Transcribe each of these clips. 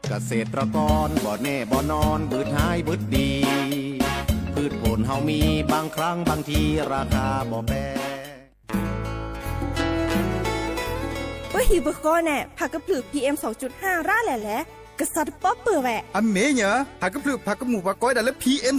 เกษตรกรบ่แน่บ่นอน บืดหายบืดดี พืชผลเฮามี บางครั้งบางที ราคาบ่แปง ပဟံၣ်ပဃီန့ၣ် ဖးကဖျၢၣ် PM ရၣ်လဲၣ်လဲၣ်, ကစးတပီၢ်ပၢၢ်ဝဲ. အမ့ၢ်ညီ, ဖးကဖျၢၣ်ဖးကမူၣ် ပှၤကိးဝဲဒၣ်လၢ PM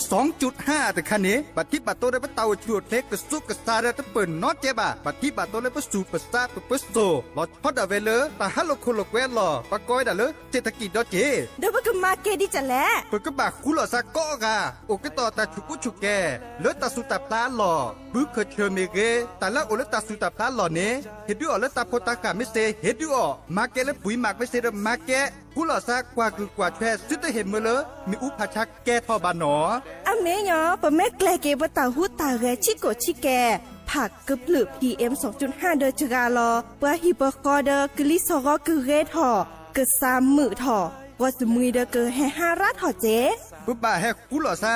တခါန့ၣ် ဘၣ်ထံးဘၣ်တိၢ်ဒီးပတၢ်အိၣ်ဆူၣ်အိၣ်ချ့ ကစူးကစါဒီးတပၢၢ်နီတကဲဘၣ်. ဘၣ်ထံးဘၣ်တိၢ်လၢပစူၣ်ပစါ ပပၢစိၣ် လီၤဆီဒၣ်ဝဲလၢ တၢ်ဟးလိာ်ခိၣ်လိာ်ကွဲအလီၢ် ပှၤကိးဝဲဒၣ်လၢ เศรษฐกิจ ဒီးက့ၤ ဒီးပကမၤကဲဒ်လဲၣ်. ပကဘၣ်ဃူလိာ်စါကိးဂၤ အိၣ်ကတီၢ်တၢ်ဆူၣ်ကူဆူၣ်ကဲ လၢတၢ်ဆူၣ်တၢ်ဖျါအလီၢ်, ဘုခၢၣ်ဆၢၣ်မ့ၢ်ဂ့ၤ, တၢ်လၢအအိၣ်လၢတၢ်ဆူၣ်တၢ်ဖျါအလီၢ်န့ၣ် ဟ့ၣ်ဒုးအီၤလၢတၢ်ဖိတၢ်ဃၢ်မ့ၢ်စ့ၢ် ဟ့ၣ်ဒုးအီၤ, မၤကဲလၢပှၤမၤကွ့စ့ၢ်ဒီးမၤကဲ, ဃူလိာ်စါကွၢ်ကုၢ်ကွၢ်ထွဲ သုတဟ့ၣ်မၢလၢ မ့ၣ်အူဖးဆါကဲထီၣ်ဘၣ်နီၤ. အမ့ၢ်ညီ, ပမ့ၢ်ကျဲၤက့ၤပတၢ်ဟူးတၢ်ဂဲၤဆံးကိာ်ဆံးကဲ, ဖးကဖျၢၣ် PM ဒီးစှၤလီၤ ပှၤဟံၣ်ပဃီဒီး ကလံၤစိးဂီၤကဂ့ၤထီၣ်, ကစၢ်မုာ်ထီၣ်, ပှၤစမှံၤဒီးကဟဲဟါရၢ်ထီၣ်က့. ပဘၣ်ဟဲဃူလိာ်စါ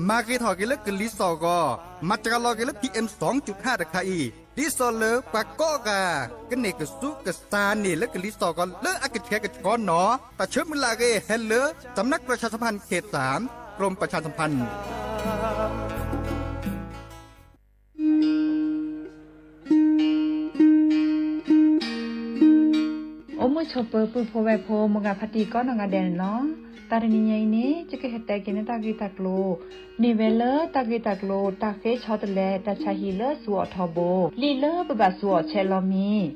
မၤဂ့ၤထီၣ်က့ၤလၢကလံၤစိးဂီၤ, မၤစှၤလီၤက့ၤလၢ PM တခါအံၤ, ဒ်သိးလၢပှၤကိးဂၤ ကန့ၢ်ကစူးကစါန့ၣ်လၢကလံၤစိးဂီၤလၢအကဆှဲကဆှီနီၤ. တၢ်ဆၢမုၢ်လၢ်အဂ့ၢ် ဟဲလၢ สำนักประชาสัมพันธ์เขตสาม กรมประชาสัมพันธ์ အိၣ်မုာ်ဆိးပၢၤပုၢ်ဖိဝဲၢ်ဖိ မိၢ်ဂၤဖါတံၢ်ကိးနီၢ်ဂၤဒဲးန့ၣ်လီၤ. တၢ်တနံၤညါအံၤန့ၣ် ယကဟဲတဲက့ၤန့ၢ်တၢ်ဂ့ၢ်တၢ်ကျိၤ, မ့ၢ်ဝဲလၢတၢ်ဂ့ၢ်တၢ်ကျိၤ တၢ်ဃ့ဆီတလဲတၢ်ဆါဟံၣ်လၢစူၤအီၣ်ထီဘိ, လံာ်လၢပဘၣ်စူၤအီၣ်ဆဲးလီၤမံၤ.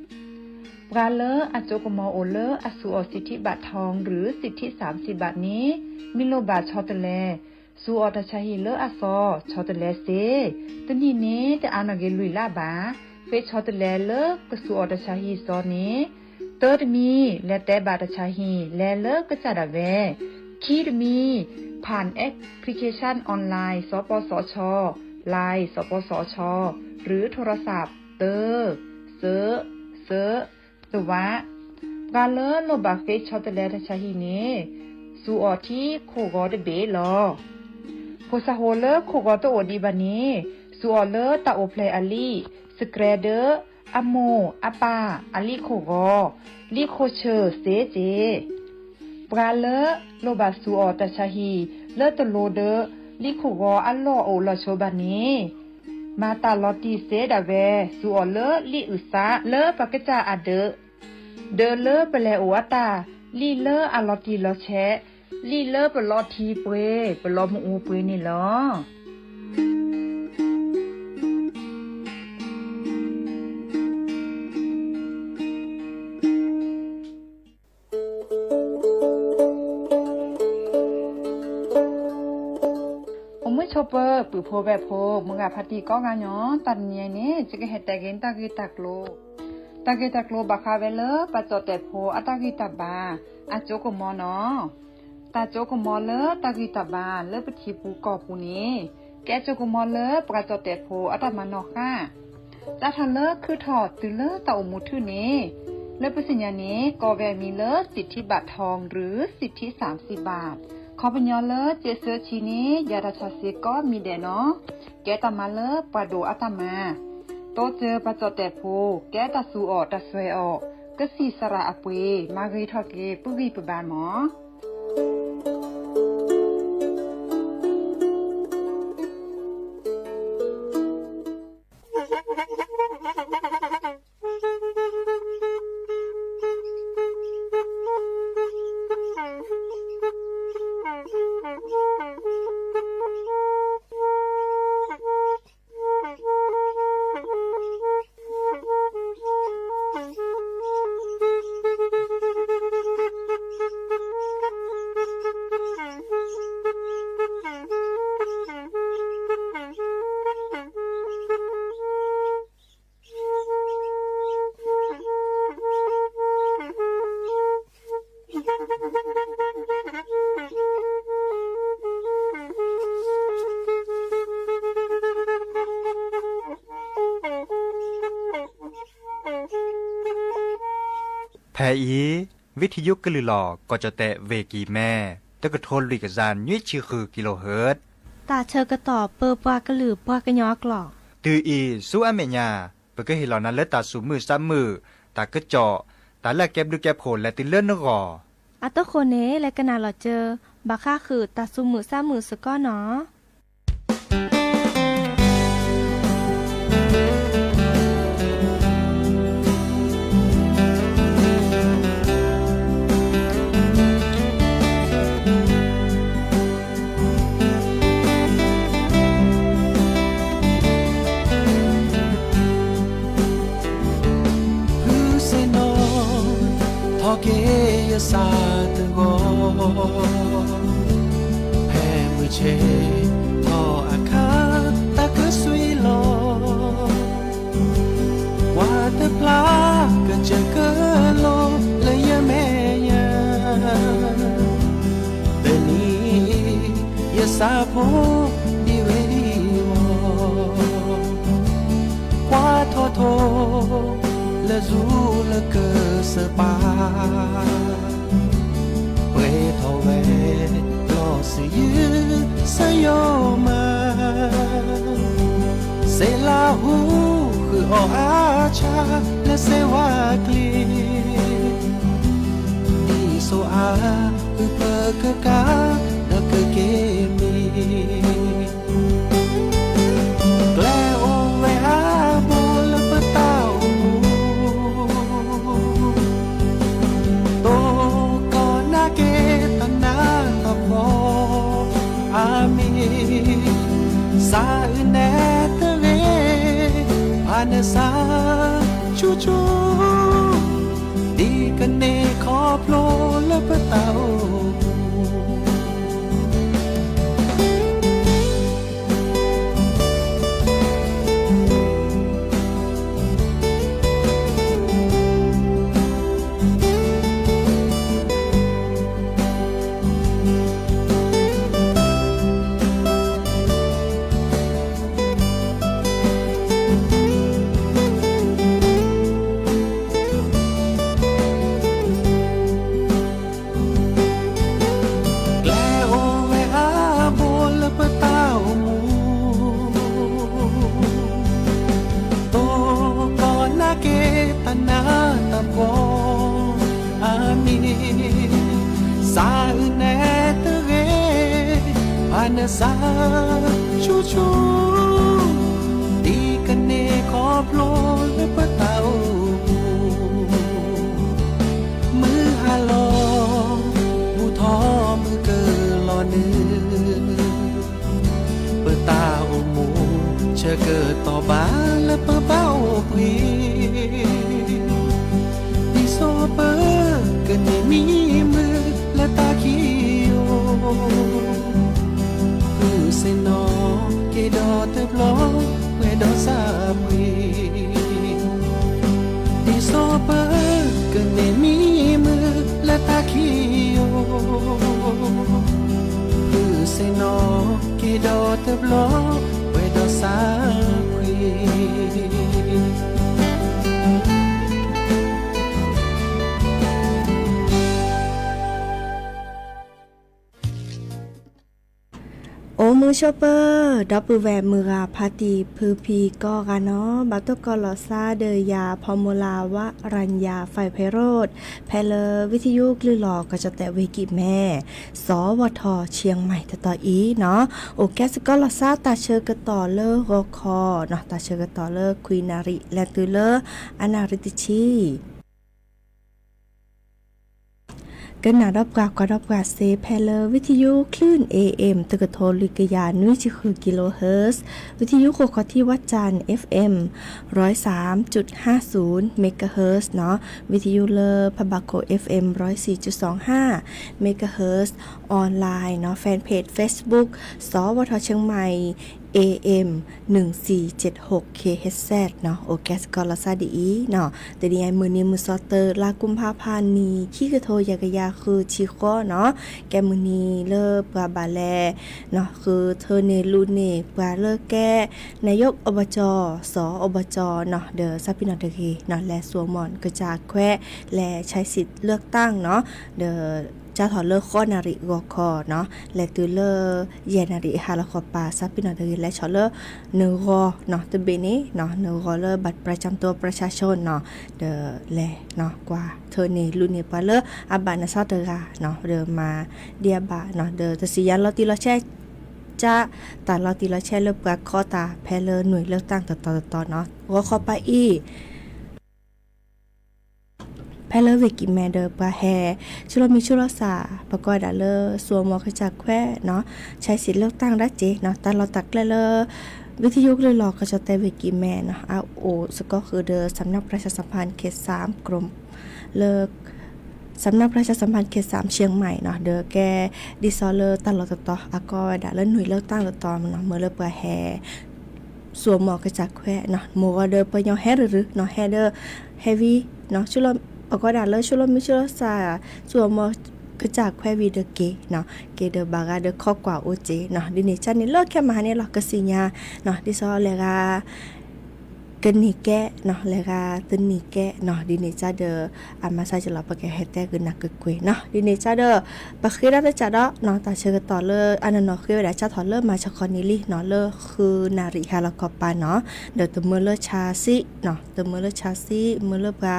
ပှၤလၢအစိကမီၤအိၣ်လၢအစူၤအီၣ် สิทธิบัตรทอง หรือ สิทธิสามสิบบาท န့ၣ် မ့ၢ်လိၣ်ဘၣ်ဆီတလဲ စူၤအီၣ်တၢ်ဆါဟံၣ်လၢအစီ ဆီတလဲစ့, တနံၣ်န့ၣ် တအါနီၢ်က့ၤလွံၢ်လါဘၣ်. ဃ့ဆီတလဲလၢကစူၤအီၣ်တၢ်ဆါဟံၣ်စီန့ၣ်, တၢတမံၤ လဲၤတဲဘၣ်တၢ်ဆါဟံၣ် လဲၤလၢကစၢ်ဒၣ်ဝဲ, ခံတမံၤ ผ่านแอปพลิเคชันออนไลน์ สปสช Line สปสช หรือโทรศัพท์ တၢ စၢ စၢ သဝး. ပှၤလၢလိၣ်ဘၣ်ဃ့ဆီတလဲတၢ်ဆါဟံၣ်န့ၣ် စူၤအီၣ်ထံခိၣ်ဂီၤတဘ့ၣ်လီၤ. ဖိစၢ်ဖိလၢခိၣ်ဂီၤတအိၣ်ဒံးဘၣ်န့ၣ် စူၤအီၣ်လၢတၢ်အိၣ်ဖျဲၣ်အလံာ် စကြဲးဒီး အမိၢ်အပၢ်အလံာ်ခိၣ်ဂီၤ, လံာ်ခိၣ်ဆၢၣ်စ့စ့. ပှၤလၢလိၣ်ဘၣ်စူၤအီၣ်တၢ်ဆါဟံၣ် လၢတလိၤဒီးလံာ်ခိၣ်ဂီၤအလီၢ်အိၣ်လီၤဆိဘၣ်န့ၣ် မၤတၢ်လီၤတံၢ်စ့ဒၣ်ဝဲ စူၤအီၣ်လၢလံာ်အုၣ်သးလၢပကစၢ်အဒၢး, ဒီးလၢပလဲၤအိၣ်အတၢ်, လံာ်လၢအလီၤတံၢ်လီၤဆဲး, လံာ်လၢပလီၤထံပှ့ၤ ပလီၤမုၢ်အူပှ့ၤန့ၣ်လီၤ. အိၣ်မုာ်ဆိးပၢၤ ပုၢ်ဖိဝဲၢ်ဖိ မိၢ်ဂၤဖါတံၢ်ကိးဂၤညီ, တၢ်တနံၤအံၤန့ၣ် ယကဟဲတဲက့ၤတၢ်ဂ့ၢ်တၢ်ကျိၤ, တၢ်ဂ့ၢ်တၢ်ကျိၤဘၣ်ဃးဝဲလၢ ပှၤကၠီၣ်တဲၣ်ဖိအတၢ်ဂံၢ်တၢ်ဘါ အစိကမီၤနီၤ. တၢ်စိကမီၤလၢတၢ်ဂံၢ်တၢ်ဘါလၢပထံပူၤကီၢ်ပူၤန့ၣ် ကဲစိကမီၤလၢပှၤကၠီၣ်တဲၣ်ဖိအတၢ်မၤနီၣ်ဃါ စးထီၣ်လၢခုထီၣ်တုၤလၢတၢ်အိၣ်မူထူၣ်န့ၣ် လၢပသ့ၣ်ညါန့ၣ် ကိးဝဲအမံၤလၢ สิทธิบัตรทอง หรือ สิทธิสามสิบบาท ခီပညီလၢ စ့းစၢဆံန့ၣ် ယၤတၢ်ဆါစ့ကိးမံၤဒဲးနီၤ. ကဲတၢ်မၤလၢပှၤဒိၣ်အတၢ်မၤ, တိစၢၤပှၤကၠီၣ်တဲၣ်ဖိ ကဲတၢ်စူၤအီၣ်တၢ်စွဲအီၣ်, ကသံၣ်သရၣ်အပှ့ၤ မၤဂ့ၤထီၣ်က့ၤပဂံၢ်ပဘါမး. ဖဲအံၤ ဝံထံယိကလုၢ်လီၢ် ကီၢ်ကၠီၣ်တဲၣ် ဝ့ၢ်ကံၢ်မဲ တကထိလွံၢ်ကယၤနွံဆံဃုကံလိဟၢၣ်, တၢ်ဆၢကတီၢ်ပၢပှၤကလုာ်ပှၤကညီအကျိာ်, တုၤအံၤဆူအမဲာ်ညါ ပကဟ့ၣ်လီၤနၤလၢတၢ်သူၣ်မုာ်သးမုာ်, တၢ်ကစီၣ်, တၢ်လၢအကဲဘျုးကဲဖှိၣ်လဲၤတုၤလၢနဂီၢ်. အတဃိန့ၣ် လဲၤကနၣ်လီၤစၢၤ ဘၣ်ဃးဃုာ်တၢ်သူၣ်မုာ်သးမုာ်စ့ၢ်ကီးနီၤ. ဃုစ့ၢ်နီၤ ထီၣ်က့ၤယသးတဂီၢ်, ဖဲမုၢ်ဆ့ၣ်ထီၣ်အခါ တၢ်ကစွံလီၤ. ကွၢ်တဖျါကစၢၢ်ကလိလၢယမဲာ်ညါ, တနံၤ ယစၢ်ဖိဒံးဝဲဒံးဝီၤ, ကွၢ်ထီၣ်ထိ လၢၢ်ဆူလၢၢ်ကစၢၢ်ပၤ, ပှဲၤထီၣ်ဝဲ လီၤစၢ်ယုၢ်စၢ်ယိၤမး, စဲးလးဟူ ဃုာ်အီၤအါဆါ လၢစဲးဝါကျ့, ဒ်စိအါ အုၣ်ပၢကကး ဒီးကက့ၤမံၤ, ကျဲအိၣ်ဝဲအါဘိလၢပတၢ်အိၣ်မူ, တိကီၢ်နာ်က့ၤတၢ်နးတၢ်ဖှီၣ်, အၤမ့ၣ်, စးအုၣ်နဲတဂ့ၤ, ဘၣ်နစၢ်ဆူၣ်ဆူၣ်, ဒ်ကန့ၢ်ခီဖျိလၢပတၢ်အိၣ်မူ ကျဲအိၣ်ဝဲအါဘိလၢပတၢ်အိၣ်မူ, တိကီၢ်နာ်က့ၤတၢ်နးတၢ်ဖှီၣ်, အၤမ့ၣ်, စးအုၣ်နဲတဂ့ၤ, ဘၣ်နစၢ်ဆူၣ်ဆူၣ်, ဒ်ကန့ၢ်ခီဖျိလၢပတၢ်အိၣ်မူ မုၢ်ဟါလီၤ, ဘူၣ်ထီၣ်မုၢ်ကလီၤနုာ်, ပတၢ်အိၣ်မူ ဆၢကတီၢ်ဘၣ်လၢပဘၣ်အိၣ်ဘှံး, ဒ်သိးပကန့ၢ်မံမုာ်လၢတၢ်ခံယိာ်, ဃုစ့ၢ်နီၤ က့ၤဒီးတဘျီ ပှဲၤဒီးစၢ်ဖှံ ဒ်သိးပကန့ၢ်မံမုာ်လၢတၢ်ခံယိာ်, ဃုစ့ၢ်နီၤ က့ၤဒီးတဘျီ ပှဲၤဒီးစၢ်ဖှံ. အိၣ်မုာ်ဆိးပၢၤ ဒီပုၢ်ဝဲၢ်မုၢ်ဂၤဖါတံၢ်ဖုဖံကိးဂၤနီၤ, ဘၣ်တိၢ်ကီးလီၤစၢ်ဒီးယၤ ဖီမူလၢ် ဝရၣ်ယၤ ဖဲဖဲရိၣ်, ဖဲလၢဝံထယုကလုၢ်လီၤကီၢ်ကၠီၣ်တဲၣ်ဝ့ၢ်ကံၢ်မဲ စီၤဝီၤထီၣ်ဆံမံၤတတီၤအံၤနီၤ, အိၣ်ကဲစ့ၢ်ကီးလီၤစၢ်တၢ်ဆၢကတီၢ်လၢဂီၤခီနီၤ, တၢ်ဆၢကတီၢ်လၢခွံနၣ်ရံၣ် လဲၤတုၤလၢအနၣ်ရံၣ်တဆံ ကနၣ်ဒီးပှၤကွၢ်ဒီးပှၤစ့ ဖဲလၢဝံထယုကလုၢ် เอเอ็ม တကထိလွံၢ်ကယၤနွံဆံဃု kilohertz, ဝံထယုဃိးခီၣ်ထံးဝၣ်စၣ် FM ร้อยสามจุดห้าศูนย์ megahertz နီၤ, ဝံထယုလၢဖးဘၣ်ခိၣ် FM ร้อยสี่จุดสองห้า megahertz, online နီၤ, fanpage Facebook စီၤဝီၤထီၣ်ဆံမံၤ AM หนึ่งสี่เจ็ดหก kilohertz နီၤ, အိၣ်ကဲစ့ၢ်ကီးလီၤစၢ်ဒ်အံၤနီၤ, တနံၤအံၤမုၢ်နံၤမုၢ်စီၤတၢ လါကူၤဖးဖးနံၣ် ခံကထိယဲၢ်ကယၤဃုဆံဃီနီၤ, ကဲမုၢ်နံၤလၢပှၤဘၣ်လဲၤ နီၤ, ဃုထၢန့ၢ်လူၤန့ၢ်ပှၤလၢကဲ นายกอบจ စီၤ อบจ နီၤ, ဒီးစၢ်ပ့ၤနီၣ်တဂ့ၤနီၤ, လဲၤစူးမီၣ်ကစၢ်ခွဲး လဲၤใช้สิทธิ์เลือกตั้งနီၤ, ဒီး စးထီၣ်လၢဃိးနၣ်ရံၣ်ဂီၤခီနီၤ, လဲၤတုၤလၢ ယဲၢ်နၣ်ရံၣ်ဟါလီၤခီပၤ စးပ့ၤနီၣ်တဂ့ၤ လဲၤဆီၣ်လၢ နဂီၤနီၤ, တဘ့ၣ်န့ၣ်နီၤ, နဂီၤလၢ บัตรประชาชน နီၤ, ဒီးလဲၤကွၢ်ထၢန့ၢ်လူန့ၢ်ပှၤလၢအဘၣ်နဆါတဂၤနီၤ, ဒီးမၤဒ်အဘၣ်နီၤ, ဒီးတစံၣ်ယါလီၤတံၢ်လီၤဆဲး ကတၢ်လီၤတံၢ်လီၤဆဲးလၢပှၤခီတၢ်ဖဲလၢ หน่วยเลือกตั้ง တတီၤတတီၤနီၤ, ဂီၤခီပၤအံၤ ဖဲလၢ เวที မဲာ်ဒီးပှၤဟဲ ဆူၣ်လီၤမံဆူၣ်လီၤစၢ် ပကိးဝဲဒၣ်လၢ စူအမီၤကစၢ်ခွဲးနီၤ, ใช้สิทธิ์เลือกตั้ง ဒၣ်က့ၤနီၤ, တၢ်လီၢ်တၢ်ကျဲလၢ วิทยุ ကလုာ်လီၤကီၢ်ကၠီၣ်တဲၣ် เวที မဲာ်နီၤ, အအိၣ်စ့ၢ်ကီးဃုာ်ဒီး สำนักประชาสัมพันธ์เขตสาม กรม လၢ สำนักประชาสัมพันธ์เขตสามเชียงใหม่ နီၤ, ဒီးကဲ ဒ်သိးလၢတၢ်လီၢ်တတီၤ အကိးဝဲဒၣ်လၢ หน่วยเลือกตั้ง တတီၤနီၤ, မ့ၢ်လၢပှၤဟဲ စူအမီၤကစၢ်ခွဲးနီၤ, မုၢ်ဂီၤဒီးပှၤကညီဟဲရုၢ်ရုၢ်နီၤ, ဟဲဒီး ဟဲဝံနီၤ, ပကိးဝဲဒၣ်လၢ ဆူၣ်လီၤမံဆူၣ်လီၤစၢ် စူအမီၤကစၢ်ခွဲးဝံၤဒီးက့ၤနီၤ, က့ၤဒီးဘၣ်ဂၤဒီးခီကွၢ်အိၣ်က့ၤနီၤ, ဒ်န့ၣ်ကန့ၣ် လၢခဲမဟါန့ၣ်လီၤ ကစံၣ်ညါနီၤ, ဒ်သိးလဲၤဂၤ ကန့ၢ်ကဲနီၤ, လဲၤဂၤတန့ၢ်ကဲနီၤ, ဒ်န့ၣ်ကဒီး အမၤစၢ်ကလီၤ ပကဟဲတဲဂုာ်နၤကွ့ၢ်ကွ့ၢ်နီၤ, ဒ်န့ၣ်ကဒီး ပဃ့ဒီးတကးဒီးနီၤ, တၢ်ဆၢကတီၢ်လၢအနီၢ်နီၢ်ဃ့ဝဲဒၣ် စးထီၣ်လၢမၤဆၢကီၢ်နံၤလံနီၤ, လၢဃုနၣ်ရံၣ်ဟါလီၤခီပၤနီၤ, ဒီးတမၢလၢဆါဆံးနီၤ, တမၢလၢဆါဆံး မၢလၢပှၤ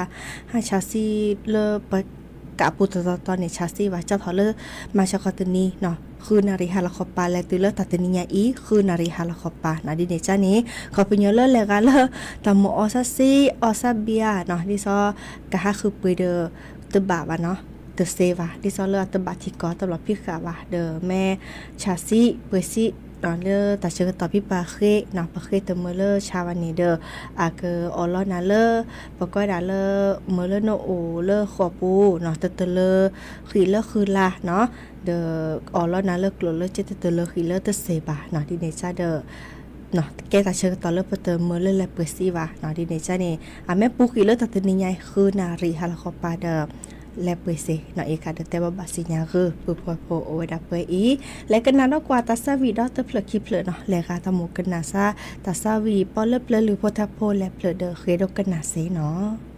ဟးဆါဆံးလၢပှၤ ကးပူၤတတီၤတီၤန့ၣ် ဆါဆံးဘၣ်, စးထီၣ်လၢမၤဆၢကီၢ်တနံၤနီၤ, ဃုနၣ်ရံၣ်ဟါလီၤခီပၤ လဲၤတုၤလၢတၢ်တနံၤညါအံၤ ဃုနၣ်ရံၣ်ဟါလီၤခီပၤနီၤ, ဒ်န့ၣ်ကန့ၣ် ခီပညီလၢလဲၤဂၤလၢ တၢ်မၤအီၣ်ဆါဆံး အီၣ်ဆါဘံယါနီၤ, ဒ်သိး ကဟးဃုပှ့ၤဒီး တဘၣ်ဘၣ်နီၤ, တစ့ဘၣ်, ဒ်သိးလၢအတဘၣ်ထံကီၢ်တဘျီဖံးဃာ်ဘၣ်, ဒီးမ့ၢ်ဆါဆံးပှ့ၤဆံး လၢတၢ်ဆၢကတီၢ်ဖံးပၤဃ့နီၤ, ပဃ့တမၢလၢဆါဘၣ်န့ၣ်ဒီး အကအီၣ်လီၤနၤလၢ ပကိးဝဲဒၣ်လၢ မၢလၢနအိၣ်လၢဃိာ်ပူၤနီၤ, တတလၢဃံလၢဃုလါနီၤ, ဒီးအီၣ်လီၤနၤလၢကျိၣ်လၢစ့ တတလၢဃံလၢတစ့ဘၣ်နီၤ, ဒ်န့ၣ်ကဒီး ကဲတၢ်ဆၢကတီၢ်လၢပတမၢလၢလဲၤပှ့ၤစ့ဘၣ်နီၤ, ဒ်န့ၣ်ကန့ၣ် အမ့ၢ်ပူၤကွံာ်လၢတၢ်တနံၤညါအံၤ ဃုနၣ်ရံၣ်ဟါလီၤခီပၤဒီး လဲၤပှ့ၤစ့နီၤ, အံၤကဒီးတဲဘၣ်ဘၣ်စံၣ်ညါဂ့ၤ ပုၢ်ဖိဖိအိၣ်ဝဲဒၣ်ပှဲၤအံၤ, လဲၤကနၣ်ဒီးကွၢ်တၢ်ဆါဝံၤဒီတဖျၢၣ်ခံဖျၢၣ်နီၤ, လဲၤဂၤတၢ်မူကနၣ်စၢ် တၢ်ဆါဝံၤ ပီၣ်လၢပျၢၤလုၢ်ဖိထၢဖိ လဲၤဖျၢၣ်ဒီးဃ့ဒိကနၣ်စ့နီၤ.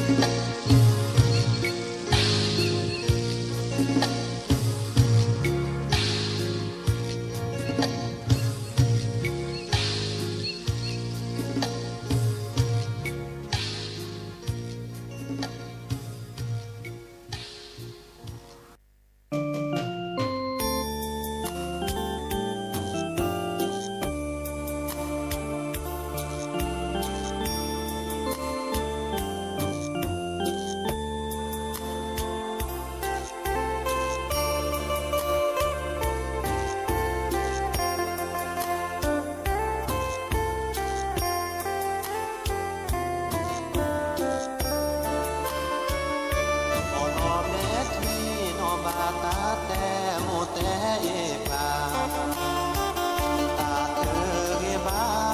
အီၣ်နီၣ်မဲာ်ထံနီၣ်ဘၣ် တၢ်တဲမိၢ်တဲအ့ၣ်ပှၤ, တၢ်တဂ့ၤဘၣ်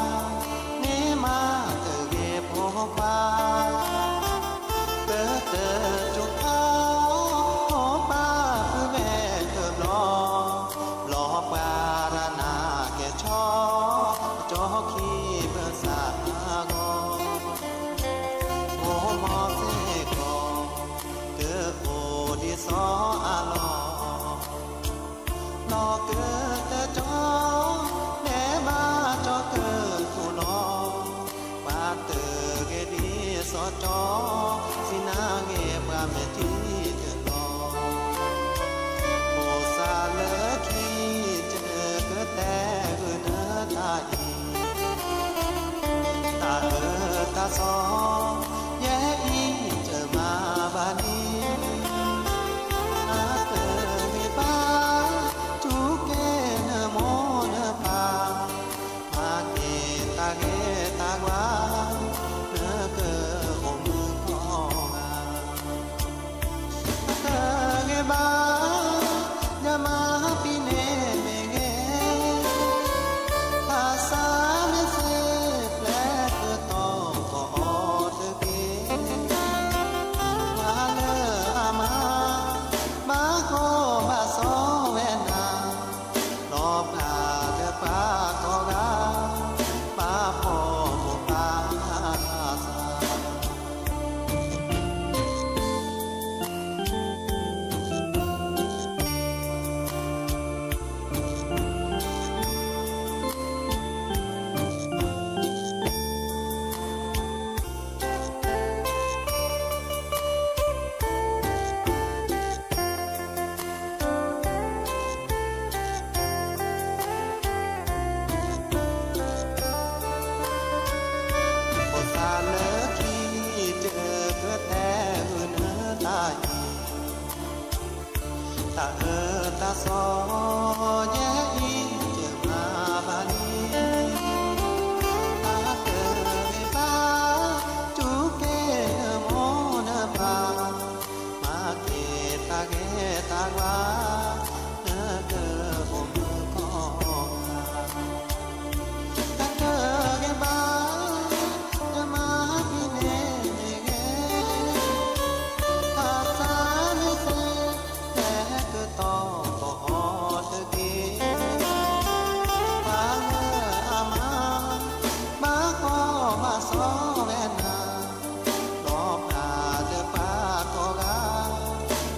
န့ၢ်မးတဂ့ၤဖိခွါ, ကတၢၢ်တူၢ်ဖး ဖိပၢ်ပုၢ်ဝဲၢ်တဘျီ, ဘျီပှၤရၤနၤကဲၤဆီ, ကၠီခံဘၢၣ်စၢ်အဂီၢ်, ဖိမီၤစ့ၢ်ကီး ကအိၣ်ဒ်သိးအလီၢ်, လီၤကတၢၢ်ကၠီ, နဲဘၣ်ကၠီကၢၢ်ခိၣ်လီၤ, ပှၤတဂ့ၤဒ်သိးကၠီ, စံးနၤဂ့ၤပှၤမဲာ်ထံတလီၤ, ဖိစၢ်လၢခံ တကတဲဂုာ်နတၢ်အံၤ, တၢ်အၢတၢ်သီ ယဲအံၤတမၤဘၣ်န့ၣ်, အတဂ့ၤဘၣ် ထူကဲနမိၢ်နပၢ်, မၤက့ၤတၢ်ဂ့ၤတၢ်ဝါ နကအိၣ်မုာ်ကိးဂၤ, တဂ့ၤဘၣ် ယမၤပံၤန့ၣ်မ့ၢ်ဂ့ၤ, ဘၣ်ဆၣ်မ့ၢ်စ့ၢ်ပျဲကတီၤထီၣ်အီၤတက့ၢ်, ပှၤလၢအမၤ ဘၣ်ကီဘၣ်စီဝဲနၤ, ဒီးပှၤလၢပှၤကိးဂၤ ဘၣ်ဖှီၣ်မိၢ်ပၢ်သး ဖိစၢ်လၢခံ တကတဲဂုာ်နတၢ်အံၤ, တၢ်အၢတၢ်သီ ယဲအံၤတမၤဘၣ်န့ၣ်, အတဂ့ၤဘၣ် ထူကဲနမိၢ်နပၢ်, မၤက့ၤတၢ်ဂ့ၤတၢ်ဝါ နကအိၣ်မုာ်ကိးဂၤ, တၢ်တဂ့ၤဘၣ် ယမၤပံၤန့ၣ်မ့ၢ်ဂ့ၤ, ဘၣ်ဆၣ်မ့ၢ်စ့ၢ် ပျဲကတီၤထီၣ်အီၤတက့ၢ်, ပှၤလၢအမၤ ဘၣ်ကီဘၣ်စီဝဲနၤ, ဒီးပှၤလၢပှၤကိးဂၤ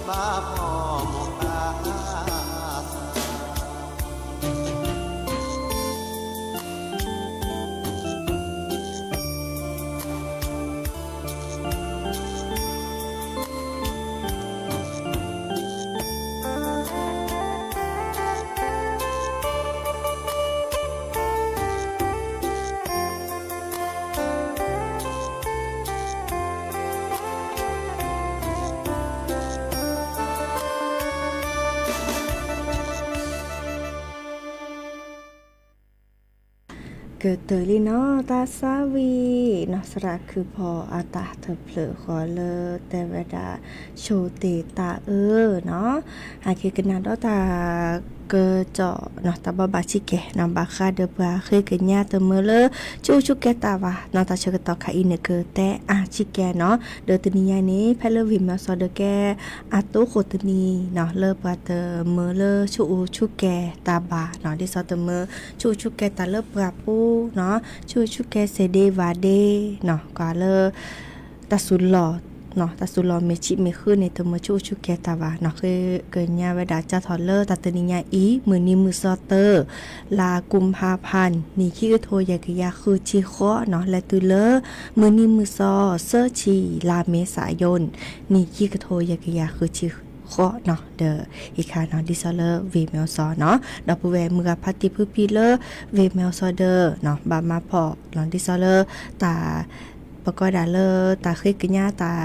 ဘၣ်ဖှီၣ်မိၢ်ပၢ်သး ကတၢၢ်လံနီၤ တၢ်သးဝံၣ်နီၤ သရၣ်ခုၣ်ဖီအတၢ်ထၢဖျၢၣ်ဃီလၢတဲဝဲဒၣ် ဆိၣ်တ့ၢ်တၢ်အၢနီၤ, ဟဲက့ၤကနၣ်ဒီးတၢ်ကစီၣ်နီၤ တၢ်ဘိးဘၣ်ဆံးကဲၤနီၤ ဘၣ်ဃးဒီးပှၤဃ့ကညးတမၢလၢ ဆူၣ်ဆူၣ်ကဲတၢ်ဘၣ်နီၤ တၢ်ဆၢကတီၢ်ခါအံၤန့ၣ် ကတဲအါဆံးကဲၤနီၤ ဒီးတနံၤညါန့ၣ် ဖဲလၢဝံၤမီၤစီၤဒီးကဲ အတိခိၣ်တနံၤနီၤ လၢပှၤတမၢလၢဆူၣ်ဆူၣ်ကဲၤတၢ်ဘၣ်နီၤ ဒ်သိးတမၢ ဆူၣ်ဆူၣ်ကဲၤတၢ်လၢပှၤပူၤနီၤ ဆူၣ်ဆူၣ်ကဲၤစ့ဒ့ဝၤဒ့နီၤ ကွၢ်လၢ တၢ်စူၤလီၢ် တၢ်စူၤလီၤမ့ၢ်ဆံးမ့ၢ်ဃုာ်န့ၣ် တမၢဆူၣ်အိၣ်ဆူၣ်ကဲၤတၢ်ဘၣ်နီၤ. ဃ့ကညးဝဲဒၣ်စးထီၣ်လၢတၢ်တနံၤညါအံၤ မုၢ်နံၤမုၢ်သီတၢ လါကူၤဖးဖး နံၣ်ခံကထိယဲၢ်ကယၤဃုဆံဃိးနီၤ, လဲၤတုၤလၢ မုၢ်နံၤမုၢ်သီသၢဆံ လါမ့ၤသးယိၣ် နံၣ်ခံကထိယဲၢ်ကယၤဃုဆံဃိးနီၤ. ဒီးအံၤခါနီၤ ဒ်သိးလၢဝ့ၢ်မဲၢ်ဆီနီၤ, ဒီပုၢ်ဝဲၢ်မုၢ်ဂၤဖါတံၢ်ဖုဖံလၢ ဝ့ၢ်မဲၢ်ဆီဒီး ဘၣ်မၤဖီၣ်နီၤ ဒ်သိးလၢတၢ် ပကိးဒၣ်လၢတၢ်ဃ့ကညးတၢ်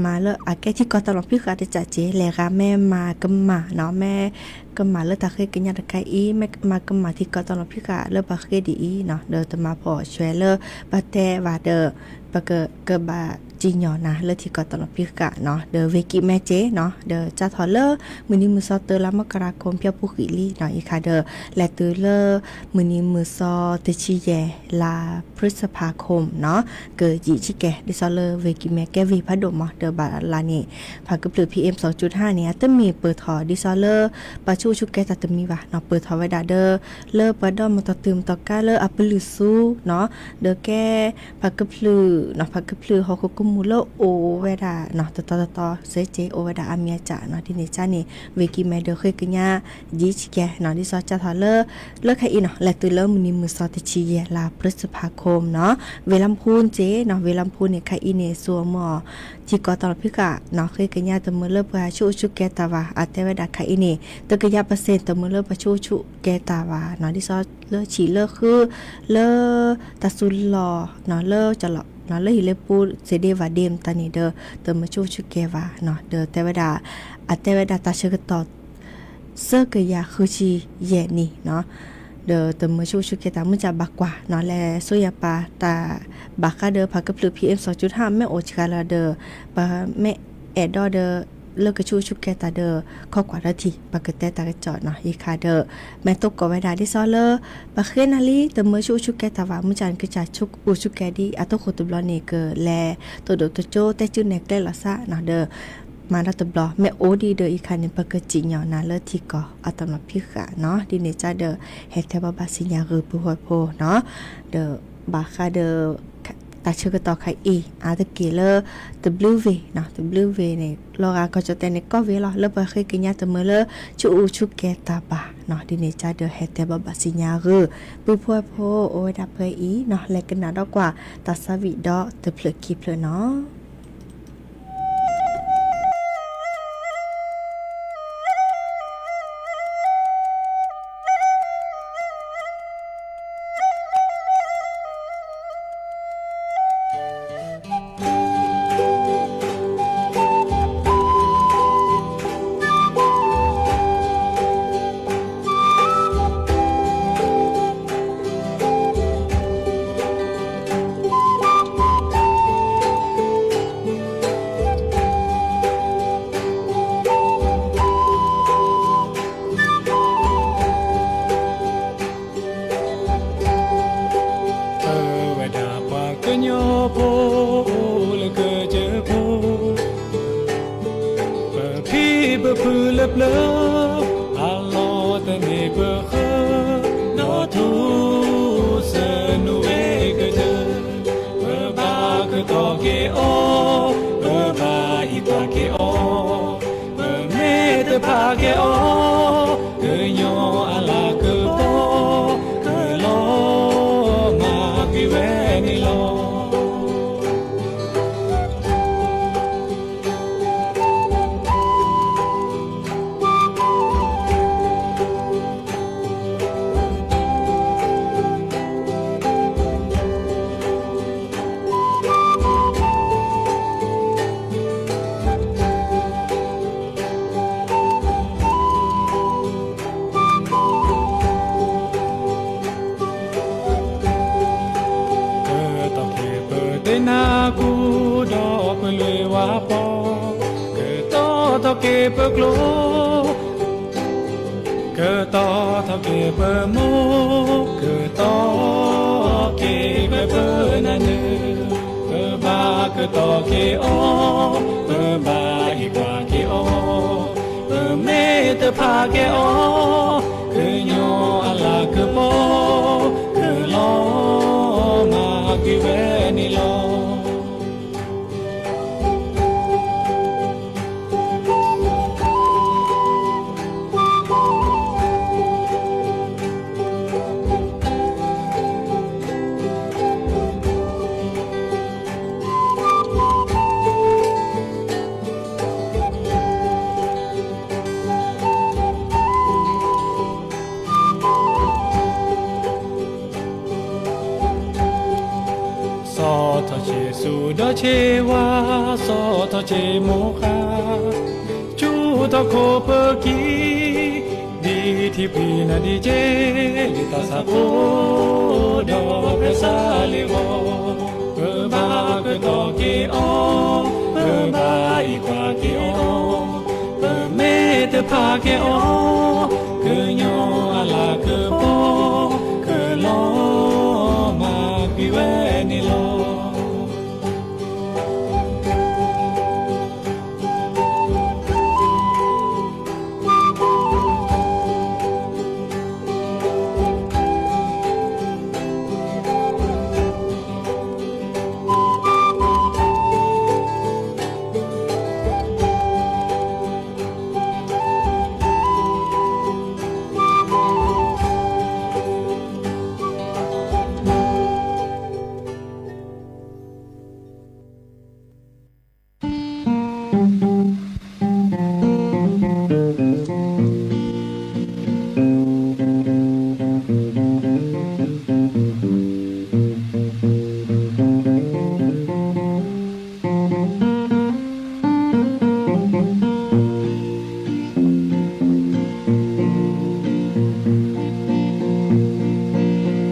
မၤလၢအကဲထံကီၢ်တၢ်လီၢ်ဖံးဃာ်တစဲးက့ လဲၤဂၤမ့ၢ်မၤကမၣ်နီၤ, မ့ၢ်ကမၣ်လၢတၢ်ဃ့ကညးတခါအံၤ မ့ၢ်မၤကမၣ်ထံကီၢ်တၢ်လီၢ်ဖံးဃာ်လၢပှၤဃ့ဒ်အံၤနီၤ, ဒီးတမၤဖီၣ်ဆွဲလၢပတဲဘၣ်ဒီး ပကကဘၣ်စံၣ်ညီၣ်နၤလၢထံကီၢ်တၢ်လီၢ်ဖံးဃာ်နီၤ, ဒီးဝ့ၢ်ကံၣ်မဲက့နီၤ, ဒီးစးထီၣ်လၢ မုၢ်နံၤမုၢ်သီတၢ လါမကရၤခိၣ် ဖဲပူၤဃံးလံနီၤ, အံၤခါဒီး လဲၤတုၤလၢ မုၢ်နံၤမုၢ်သီတဆံယဲၢ် လါ พฤษภาคมနီၤ, ကယံာ်ဆံးကဲ ဒ်သိးလၢဝ့ၢ်ကံၣ်မဲကဲဝ့ၢ်ဖးဒိၣ်မး, ဒီးဘၣ်လါန့ၣ် ပှၤကဖျၢၣ် PM စူၣ်ဟါန့ၣ် အတမ့ၢ်ပၢၢ်ထီၣ် ဒ်သိးလၢ ပှၤဆူၣ်အိၣ်ဆူၣ်ကဲၤတၢ်တမံၤဘၣ်နီၤ, ပၢၢ်ထီၣ်ဝဲဒၣ်ဒီး လၢပှၤဒီမၤတၢ်တုၤမၤတၢ်ကါလၢအပလုၢ်သူနီၤ, ဒီးကဲ ပှၤကဖျၢၣ်နီၤ, ပှၤကဖျၢၣ်ဟီၣ်ခိၣ်ကမူၣ်လၢအိၣ်ဝဲဒၣ်နီၤ, တတီၤတတီၤစဲးက့ အိၣ်ဝဲဒၣ်အါမံၤအါကၢ်နီၤ, ဒ်န့ၣ်ကါန့ၣ် ဝ့ၢ်ကံၣ်မဲဒီးဃ့ကညး ယံာ်ဆံးကဲနီၤ, ဒ်သိးစးထီၣ်လၢ လၢခါအံၤနီၤ လဲၤတုၤလၢမုၢ်နံၤမုၢ်သီတဆံယဲၢ် လါ พฤษภาคมနီၤ, ဝ့ၢ်လါဖူန့ၣ်နီၤ, ဝ့ၢ်လါဖူန့ၣ် ခါအံၤန့ၣ် စိအမီၢ် ထံကီၢ်တၢ်လီၢ်ဖံးဃာ်နီၤ, ဃ့ကညးတမၢလၢပှၤဆူၣ်အိၣ်ဆူၣ်ကဲၤတၢ်ဘၣ်, အတဲဝဲဒၣ်ခါအံၤန့ၣ် တကယၤပစ့ၣ် တမၢလၢပှၤဆူၣ်အိၣ်ဆူၣ်ကဲၤတၢ်ဘၣ်နီၤ, ဒ်သိးလၢဆံးလၢဃု လၢ တၢ်စူၤလီၤနီၤ, လၢ လၢဟံၣ်လၢပူၤ စ့ဒ့ဝၤဒ့မတၤန့ၣ်ဒီး တမၢဆူၣ်အိၣ်ဆူၣ်ကဲၤဘၣ်နီၤ, ဒီးတဲဝဲဒၣ် အတဲဝဲဒၣ်တၢ်ဆၢကတီၢ် သၢကယၤဃုဆံယဲၢ်နံၣ်နီၤ, ဒီးတမၢဆူၣ်အိၣ်ဆူၣ်ကဲၤတၢ် မုၢ်ကၢ်ဘၣ်ကွၢ်နီၤ, လဲၤဆိယၤပာ်တၢ် ဘၣ်ဃးဒီးပှၤကဖျၢၣ် PM စူၣ်ဟါ မ့ၢ်အိၣ်ဆှးလီၤဒီး ပမ့ၢ်အဲၣ်ဒိးဒီး လၢကဆူၣ်အိၣ်ဆူၣ်ကဲၤတၢ်ဒီး ခိးကွၢ်ဒီးထံၣ် ပကတဲတၢ်ကစီၣ်နီၤ, အံၤခါဒီး မ့ၢ်တိၢ်ကီၢ်ဝဲဒၣ်ဒ်သိးလၢ ပဃ့နၤလံ တမၢဆူၣ်အိၣ်ဆူၣ်ကဲၤတၢ်ဘၣ်, မုၢ်ကၢ်န့ၣ် ကစၢ်ဆူၣ်အိၣ်ဆူၣ်ကဲၤဒ်အတခိၣ်တဘျီန့ၣ် ကလဲၤတဒိၣ်တကၠိ တဲစုနဲၣ်ကျဲလီၤသးနီၤ, ဒီး မၤဒီးတဘျီ မ့ၢ်အိၣ်ဒံးဒီး အံၤခါန့ၣ် ပကစံၣ်ညီၣ်နၤလၢထံကီၢ်အတၢ်လီၢ်ဖံးဃာ်နီၤ, ဒ်န့ၣ်ကါဒီး ဟဲတဲဘၣ်ဘၣ်စံၣ်ညီၣ်ဂ့ၤ ပုၢ်ဖိဝဲၢ်ဖိနီၤ, ဒီးဘၣ်ဃးဒီး တၢ်ဆၢကတီၢ်ခါအံၤ အါတက့ၢ်လၢ တဘျုးဝ့ၢ်နီၤ, တဘျုးဝ့ၢ်န့ၣ် လီၤဂာ်ကီၢ်ကၠီၣ်တဲာ်န့ၣ် ကီၢ်ဝ့ၢ်လီၤ လၢပှၤဃ့ကညးတမၢလၢ ဆူၣ်အိၣ်ဆူၣ်ကဲၤတၢ်ဘၣ်နီၤ, ဒ်န့ၣ်ကါဒီး ဟဲတဲဘၣ်ဘၣ်စံၣ်ညီၣ်ဂ့ၤ ပုၢ်ဖိဝဲၢ်ဖိအိၣ်ဝဲဒၣ်ဖဲအံၤနီၤ, လဲၤကနၣ်ဒီးကွၢ် တၢ်သးဝံၣ်ဒီးတဖျၢၣ်ခံဖျၢၣ်နီၤ. ပဝဲဒၣ်ပှၤကညီဖိ အိၣ်လၢကစၢၢ်ခိၣ် ပဖံပဖုလၢပျၢၤ အလီၢ်တန့ၢ်ပဃၢၤ ဒီးထူၣ်စုနူဝ့ၢ်ကစၢၢ် ပဘၣ်ကတီၤက့ၤအီၤ ပဘၣ်ဟံးကွၢ်က့ၤအီၤ ပမ့ၢ်တဖးက့ၤအီၤ ကညီအလၤကပီၤ ကလီၤမၢ်ကွံာ်ဝဲန့ၣ်လီၤ. ကတီၢ်က့ၤပသ့ၣ်နၢ်ကူၣ် ဒီးပလွံၢ်ဝါပီၢ် ကတီၢ်ထီၣ်က့ၤပကျိ ကတီၢ်ထီၣ်က့ၤပမိၢ် ကတီၢ်က့ၤပပနၢ်နၢၤ ပဘၣ်ကတီၤက့ၤအီၤ ပဘၣ်ဟံးကွၢ်က့ၤအီၤ ပမ့ၢ်တဖးက့ၤအီၤ ကညီအလၤကပီၤ ကလီၤမၢ်ကွံာ်ဝဲန့ၣ်လီၤ. စီၤထီၣ်ဆ့မိၤဃါ, ဆူတီၢ်ခိၣ်ပၢခံ, ဒ်ထံဖံးနၤဒ်က့, လံာ်သးစၢ်ဖိ, ဒီးဖဲစးလ့ၣ်ဂီၤ, ပဘၣ်ကတီၤက့ၤအီၤ, ပဘၣ်အံးကွၢ်က့ၤအီၤ, ပမ့ၢ်တဖးက့ၤအီၤ, ကညီအလၤကပီၤ, ကလီၤမၢ်ကွံာ်ဝဲန့ၣ်လီၤ.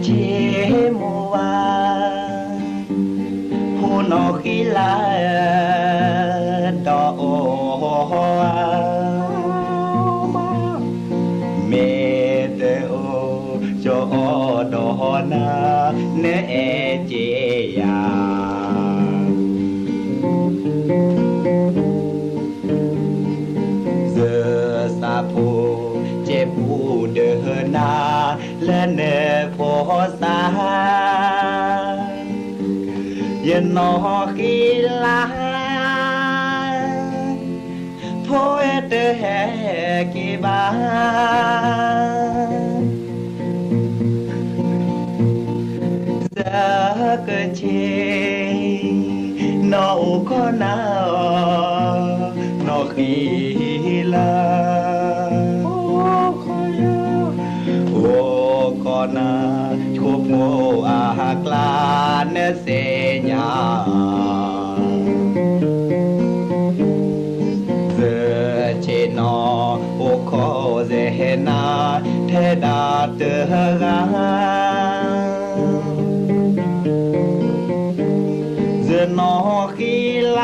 ဆ့မိၤဝါ, ဖိနီၢ်ဃံလၤ, ဒီးအိၣ်ဧါ, မ့ၢ်တအိၣ်, ကၠီအီၤဒီးနၤ, နအဲၣ်က့ၤယၤ စၢၤသးဖိ, ကဲပူၤဒၢနၤ, လၢနဖိသၣ်, ယနီၢ်ဃံလၤ, ဖိတဟဲက့ၤဘၣ် စၢၤကဆ့, နီၢ်အိၣ်ခိးနၤ, နီၢ်ဃံလၤ, အိၣ်ခိးနၤ, ဆိဖိအကျါ နသ့ၣ်ညါ စၢၤဆ့နီၢ်အိၣ်ခိးစ့ၢ်နၤ ထဲဒၣ်တဂၤ စၢၤနီၢ်ဃံလၤ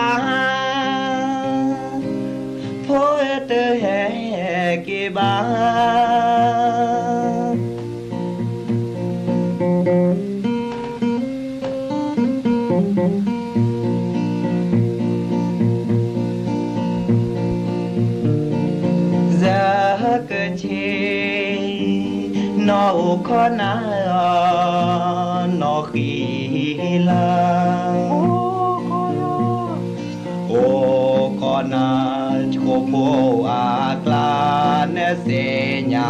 ဖိတဟဲက့ၤဘၣ် စၢၤကဆ့ နီၢ်အိၣ်ခိးနၤ နီၢ်ဃံလၤ အိၣ်ခိးနၤ ဆိဖိအကျါ နသ့ၣ်ညါ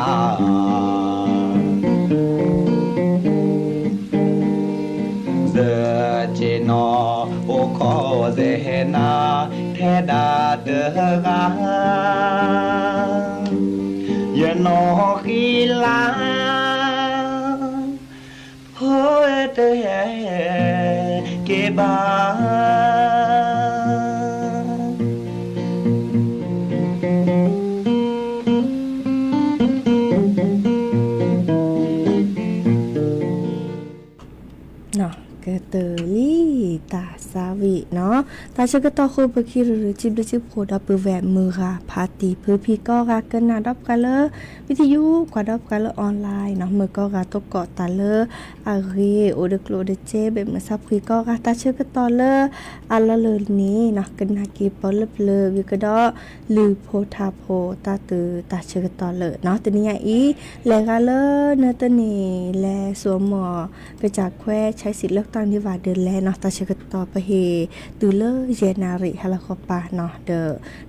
စၢၤဆ့နီၢ်အိၣ်ခိးစ့ၢ်နၤ ထဲဒၣ်တဂၤ ယနီၢ်ဃံလၤ ဖိတဟဲက့ၤဘၣ် ကတၢၢ်လံ တၢ်ဆါဝံၤနီၤ တၢ်ဆၢကတီၢ်ဃိ ပခံရူၤရူၤ ဆံဘျုးဆံဖှိၣ်ဒီးပုၢ်ဝဲၢ်မုၢ်ဂၤဖးတံၢ် ဖုဖံးကိးဂၤ ကနၣ်ဒီးပှၤလၢ ဝံသယု ကွၢ်ဒီးပှၤလၢ online နီၤ မုၢ်ကိးဂၤသကိးတၢ်လၢအဂ့ၤ အိၣ်ဒီးကျိၣ်ဒီးစ့ ဘၣ်မုာ်ဆါဖှံကိးဂၤ တၢ်ဆၢကတီၢ်လၢအလီၢ်လၢ်န့ၣ်နီၤ ကနၣ်က့ၤပီလၢပျၢၤဝံၤကဒီး လုၢ်ဖိထါဖိ တၢ်တုၤတၢ်ဆၢကတီၢ်လၢနီၤ တနံၤညါအံၤ လဲၤဂၤလၢနတန့ၢ် လဲၤစိာ်မီၢ် ကစၢ်ခွဲ ဆဲးစံးလၢကတီၢ်န့ၢ်ဘၣ်ဒၣ်လဲၣ်နီၤ တၢ်ဆၢကတီၢ်ပဟ့ၣ်တုၤလၢ ယဲၢ်နၣ်ရံၣ် ဟါလီၤဃီပၤနီၤ ဒီး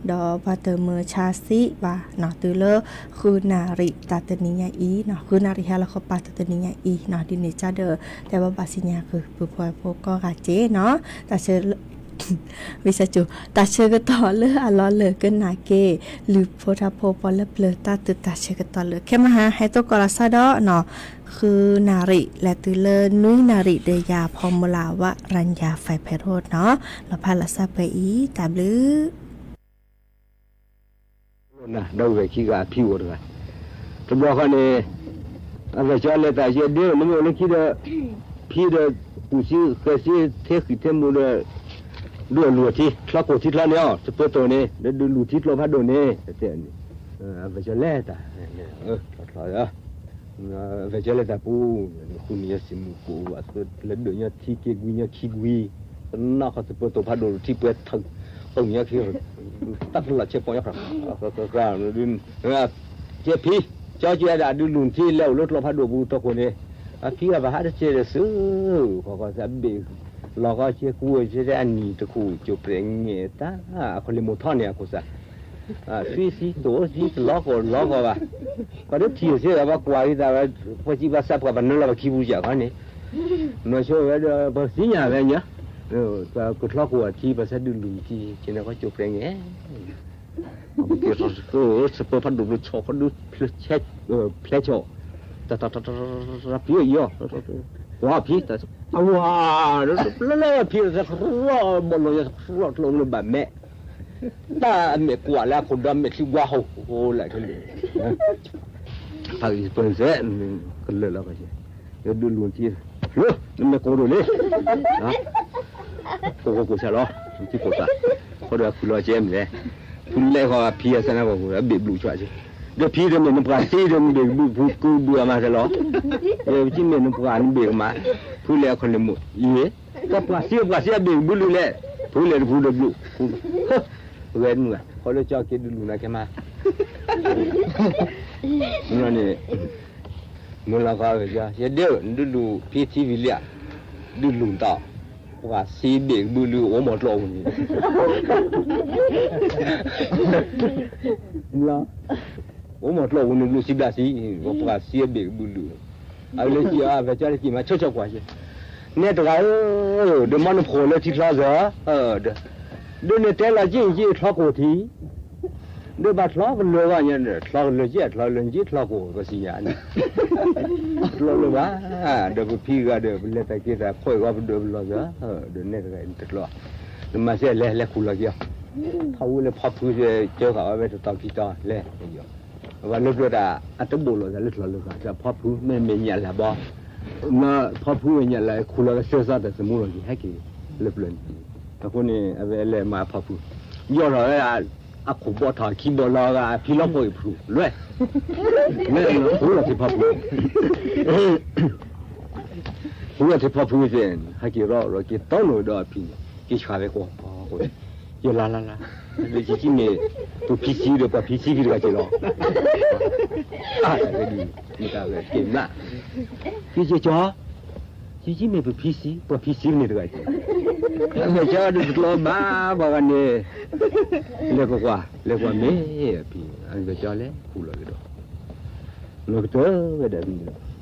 ဒီးပှၤတမုာ်ဆါစံးဘၣ်နီၤ တုၤလၢ ဃုနၣ်ရံၣ်တၢ်တနံၤညါအံၤနီၤ ဃုနၣ်ရံၣ်ဟါလီၤဃီပၤတၢ်တနံၤညါအံၤနီၤ ဒ်န့ၣ်ကဒီး တဲဘၣ်ဘၣ်စံညါဃုာ် ပုၢ်ဖိဝဲၢ်ဖိကိးဂၤက့ၤနီၤ တၢ်ဆၢ ဝံသးစူၤ တၢ်ဆၢကတီၢ်လၢအလီၤလၢာ်ကနၣ်က့ၤ လုၢ်ဖိထါဖိပှၤလၢပျၢၤတၢ်သုးတၢ်ဆၢကတီၢ်လၢ ခဲမဟါ ဟဲသကိးလီၤဆီဒီးနီၤ ဃုနၣ်ရံၣ် လဲၤတုၤလၢနွံနၣ်ရံၣ်ဒီးယၤ ဖီမူလၢ်ဝၣ် ရၣ်ညါ ဖဲးဖဲးရိၣ်နီၤ လီၤဖးလီၤစၢ်ပှဲၤအံၤ တၢ်ဘျုး ဒီပုၢ်ဝဲၢ်ခံဂၤအဖံအိၣ်တဂၤ, တဘျီဃီန့ၣ် အဂဲၤကၠီလဲၤတၢ်ယဲဒ့ နမ့ၢ်အိၣ်လၢခံဒီး ဖံဒီး ပူၤစံဃဲၤစံ ထဲဃံးထဲမူဒီး ဒုးလူၤထံ ချီကိၣ်ထံချီန့ၣ်အီၤ စပၢၤတိၢ်န့ၣ် ဒီးဒုးလူၤထံကျိဖးဒိၣ်န့ၣ် တဲန့ၣ် အဂဲၤကၠီလဲၤတၢ် ထီၣ်ထီၣ် အဝဲကၠီလဲၤတၢ်ပူၤ ဃုနံၤယစံးမုၢ်ကိၣ် အသုးလၢဒိၣ်ညီထံက့ၤကွံညီခံကွံ, တနီၣ်ဃီစပၢၤတိၢ်ဖးဒိၣ်ထံပှဲၤထၢၣ် ဃုနံၤယခံ တၢ်ဖလီၢ်ဆဲးပီညါ ကဲဖံ ကၠီကၠီဒၣ်ဒုးလူၤထံလဲၤအိၣ်လၢကျိဖးဒိၣ်ပူၤတကိၢ်န့ၣ်, အဖံဂၤဘၣ်ဟးတစဲးဒီးစု ဃီဃီသးဘ့ၣ် လီၤဃီဆဲးကူဝဲဆဲးအနံၣ်တခိၣ် ကၠိၣ်ပြဲးငဲာ်တၢ် အခီၣ်လ့ၢ်မိၢ်ထီၣ်န့ၣ် အခိၣ်စး သွံၣ်သံတိၢ်သံတလီၤကီၢ်လီၤကီၢ်ဘၣ်, ပှၤဒုးထံၣ်စ့ၢ်ကီး ပှၤကွၢ်က့ၤသးဝဲ ပှၤစံးပှၤစးပှၤ ပှၤနၢလီၤပှၤခံပူၤယၣ်ခီန့ၣ်, နီၢ်ဆိဝဲဒီး ပှၤသ့ၣ်ညါဝဲညါ, ပှၤကချီကိၣ်အထံ ပှၤစးဒုးလူၤထံ ကဲန့ၣ်ဃီကၠိၣ်ပြဲးငဲာ်, ပက့ၤထီၣ်စပၢၤဖးဒိၣ်ဘျိဆီၣ်ဃီဒုး ဖျဲဆီၣ်, တၢ်တၢ်တၢ်တၢ်တၢ် ဖံအံၤအီၤ, ကွၢ်ဖံ, အဝၤ, လၢလၢဖံ တၢ်တရၢဘီၣ်လိာ်ယၤ တၢ်တရၢကျိန့ၣ်ဘၣ်မဲာ် တၢ်အမဲာ်ကွၢ်လၢအခိၣ်ဒီးမဲာ်ချံကွၢ်ဟိၣ်ဟိၣ်လၢခဲလၢာ်, ဖးအံၤစပၢၤစဲး, ကလၢာ်လီၤကဆဲး, ဒုးလူၤထံ, လၢ နမဲာ်ကိၢ်ဒိၣ်လံ ကိၢ်ကိၢ်ကိၢ်ဆၣ်လီၤ, ထံကိၢ်ဆၣ်, ဃီဒီးဖုလီၤကဲမလဲၣ်, ဖုလဲၣ်ဃီဖံအစနၢ်ကီၢ် အဘ့ၣ်ဘျုးကွၢ်က့ၤ, ဒီးဖံဒီးမ့ၢ်နပှၤသံဒီးနဘ့ၣ်ကဘုၣ်ဖုကဘုၣ်အမၤစၢၤလီၤ, ဒီးပစံးမ့ၢ်နပှၤနဘ့ၣ်ကမၤ, ဖုလဲၣ်အခီၣ်လ့ၢ်မိၢ်အံၤ, တပှၤသံပှၤသံအဘ့ၣ်ကဘုၣ်လုၢ်လဲၣ်, ဖုလဲၣ်တဘုၣ်ဒီးဘျုး, ဂဲၤမုၢ်, ဃီလၢကၠီက့ၤဒုးလူၤနၤကဲမး န့ၣ်, မုၢ်လီၤဃီဝဲကၠီ ယဒ့ဧၢ နဒုးလူၤဖံထံဝံၤလံဧါ, ဒုးလူၤတၢ်, ပှၤသံဘ့ၣ်ကဘုၣ်လုၢ် အိၣ်မီၤကျိၣ်အပူၤန့ၣ်, အိၣ်မီၤကျိၣ်အပူၤန့ၣ် ဘျုးစံးဘျုးစံး, ပှၤသံအဘ့ၣ်ကဘုၣ်လုၢ်, အဝဲလၢကၠီအဝဲကၠီလၢက့ၤမၤဆိကၠီကွၢ်က့ၤ, နဲတဂၤဧၢ, ဒီးမီနဖိလၢထံချီစၢၤ, ဒီး ဒ်နတဲလီၤက့ၤက့ၤချီကိၣ်ထံ, ဒီးဘၣ်ချီကလၢာ်ဂီၢ်ညါ, ချီကလၢာ်က့ၤ ချီကလၢာ်က့ၤချီကိၣ် ပစံးယၤန့ၣ်, ကျိလၢၤဘၣ်, ဒီးပဖံဂၤဒီး ပလဲၤတၢ်က့ၤတၢ် ခိၣ်ဂီၤပဒိးပလီၢ်စၢၤ, ဒီးနဲတဂၤတကျိ, နမၤစဲလဲၤ လဲၤခူၣ်လီၤက့ၤအီၤ, ထီၣ်ဝံၤလၢဖီဖု ကၢဃာ်အီၤဝဲတတီၤခံတီၤလဲၤ, အဝဲလၢပျၢၤတၢ် အတဘိးလိာ်သးလၢချီလၢၤဘၣ် ဖီဖု မ့မ့ၢ်ညၣ်လၢ်ဘီ ဖီဖုဝဲညၣ်လၢ် ခူၣ်လီၤကစၢၢ်စးတၢ်သမူလီၤက့ၤ ဟဲက့ၤလၢပျၢၤန့ၣ်, အဃိန့ၣ် အဝဲလဲၤမၤဖီဖု, ယီၢ်ထီၣ်ဝဲ အခိၣ်ဘီထီၣ်ခံဘီလီၤဂာ် အဖံလီၤဖိအံၤဖုလွဲၢ်, မ့ၢ်ခူၣ်လီၤက့ၤဖီဖု, ခူၣ်လီၤက့ၤဖီဖုသ့ၣ် ဟဲက့ၤရီၣ်ရီၣ်က့ၤတီလိာ်ဒီးအဖံန့ၣ် က့ၤဆှၢဝဲကွၢ်, ယလါလါလါ, ဒီးယစံးမ့ၢ် ပဖံစံဒီးပှၤဖံစံဖံတဂၤက့ၤလီၤ, အါတၢ်ဝဲဒ် မ့ၢ်တၢ်ဝဲက့ၤမး, က့ၤက့ၤကၠီ ယစံးမ့ၢ်ပဖံစံ ပှၤဖံစံန့ၣ်တဂၤက့ၤ, အမဲာ်ကၠီဒုးတကျီဘၣ် ပှၤဂၤန့ၣ်, လဲၤကကွၢ် လဲၤကွၢ်မ့ၢ်အဖံ, အမဲာ်ကၠီလဲၤခူၣ်လီၤက့ၤဒီး, လီၤကတၢၢ်ဝဲဒၣ်ဖံန့ၣ်ဒီး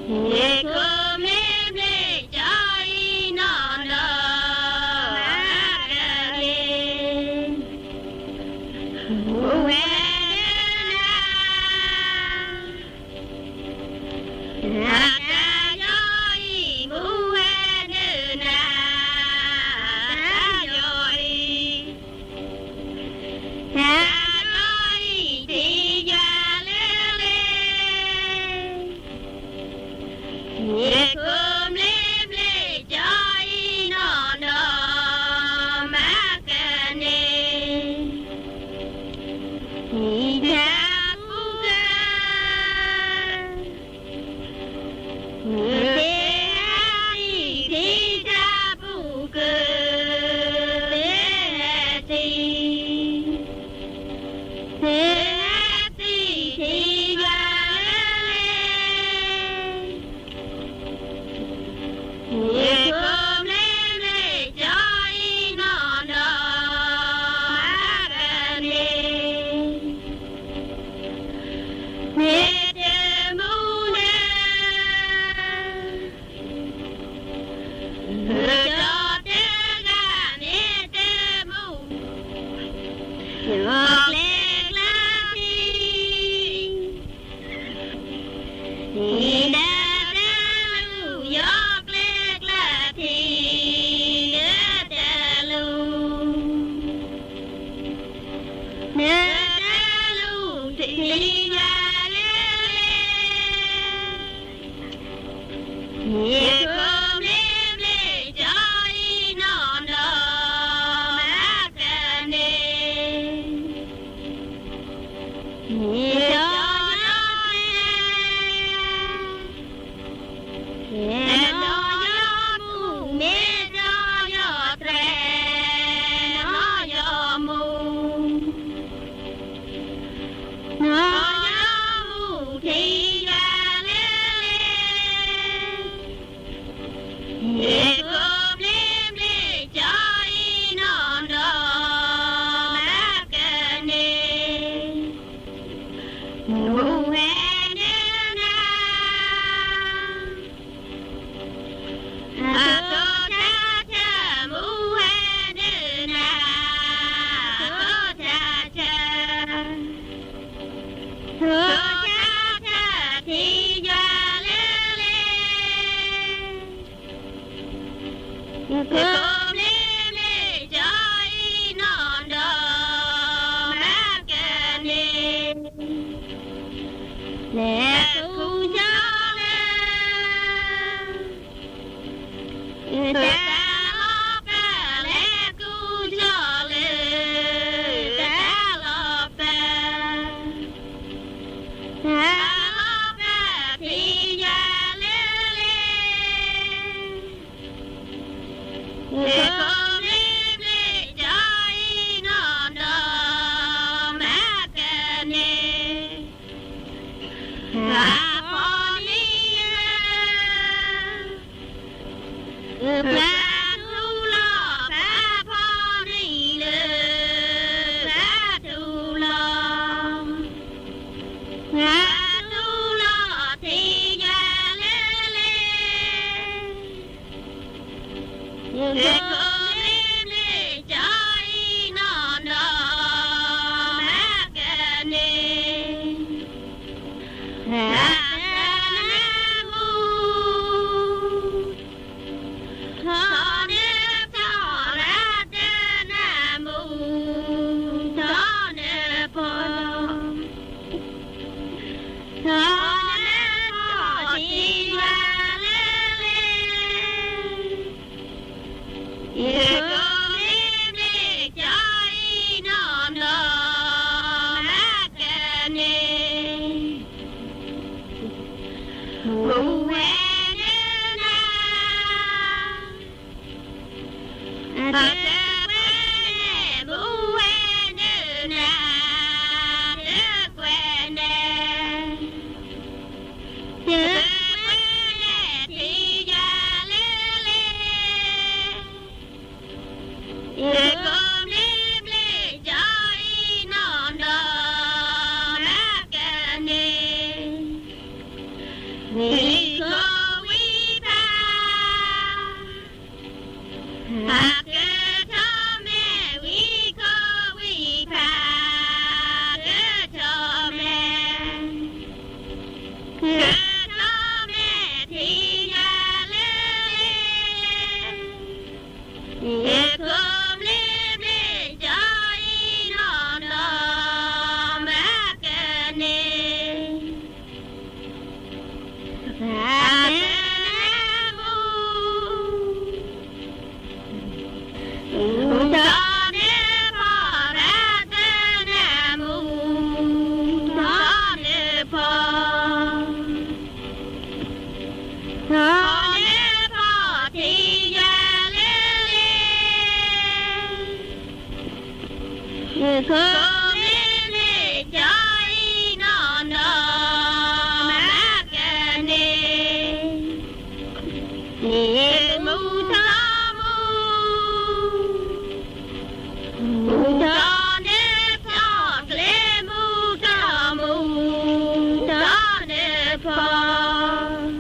ယခိၣ်မ့ၢ်ဘျ့ကၠီအံၤနီၢ်နီၢ်မၤကန့ၢ်, မူဝဲဒၣ်နၤ, တၢ်ယီအံၤမူဝဲဒၣ်နၤ, တၢ်ယီအံၤ တၢ်ယီအံၤထံၣ်ယွၤလၢလၢ ယခိၣ်မ့ၢ်ဘျ့ကၠီအံၤနီၢ်နီၢ်မၤကန့ၢ်, ယတၢ်ပူၤက သုဟဲထံၣ်ယတၢ်ပူၤက သုဟဲထံၣ်, သုဟဲထံၣ်ယွၤလၢလၢ ယခိၣ်မ့ၢ်ဘျ့ကၠီအံၤနီၢ်နီၢ်မၤကန့ၢ်, မ့ၢ်တမူလၢ ဒီးတဂၤမ့ၢ်တမူ, ယီၤကျဲကျါထံ, နတလူၤ ယီၤကျဲကျါထံ, နတလူၤ, နတလူၤထံၣ်ယွၤလၢလၢ ယခိၣ်မ့ၢ်ဘျ့ကၠီအံၤနီၢ်နီၢ်မၤကန့ၢ်, ယတၢ်ယီ, တၢ်ယီမူမ့ၢ်တၢ်ယီတြဲၤ, တၢ်ယီမူ နီၢ်နီၢ်မူထံၣ်ယွၤလၢလၢ, ယခိၣ်မ့ၢ်ဘျ့ကၠီအံၤနီၢ်နီၢ်မၤကန့ၢ်, မူဝဲဒၣ်နၤ အခိၣ်ထးဆၢ မူဝဲဒၣ်နၤ အခိၣ်ထးဆၢ, ခိၣ်ထးဆၢထံၣ်ယွၤလၢလၢ, ယခိၣ်မ့ၢ်ဘျ့ကၠီအံၤနီၢ်နီၢ်မၤကန့ၢ်, လဲၤဃုကၠီလၢ တၢ်လီၤပျံၤ, လဲၤဃုကၠီလၢ တၢ်လီၤပျံၤ, တၢ်လီၤပျံၤထံၣ်ယွၤလၢလၢ, ယခိၣ်မ့ၢ်ဘျ့ကၠီအံၤနီၢ်နီၢ်မၤကန့ၢ်, ပှၤဖီနံၤလၢ ပှၤထူလီၤ, ပှၤဖီနံၤလၢ ပှၤထူလီၤ, ပှၤထူလီၤထံၣ်ယွၤလၢလၢ, ယခိၣ်မ့ၢ်ဘျ့ကၠီအံၤနီၢ်နီၢ်မၤကန့ၢ်, တၢ်နၢမူ ထီၣ်နၢထီၣ် တၢ်နၢမူ ထီၣ်နၢပီၢ်, ထီၣ်နၢပီၢ်ထံၣ်ယွၤလၢလၢ, ယခိၣ်မ့ၢ်ဘျ့ကၠီအံၤနီၢ်နီၢ်မၤကန့ၢ်, မူဝဲဒၣ်နၤ အတကွဲးန့ၣ် မူဝဲဒၣ်နၤ တကွဲးန့ၣ်, တကွဲးန့ၣ်ထံၣ်ယွၤလၢလၢ, ယခိၣ်မ့ၢ်ဘျ့ကၠီအံၤနီၢ်နီၢ်မၤကန့ၢ်, ယခိၣ် ထီၣ်န့ၢ်ဖီၣ်ထံယဲၢ်လ့လ့, ယခိၣ်မ့ၢ်န့ၢ်ကၠီအံၤနီၢ်နီၢ်, မၤကန့ၢ် န့ၢ်မူထီၣ်မူ, မူထီၣ်န့ၢ်ဖီၣ်ကျ့, မူထီၣ်မူ, ထီၣ်န့ၢ်ဖီၣ်,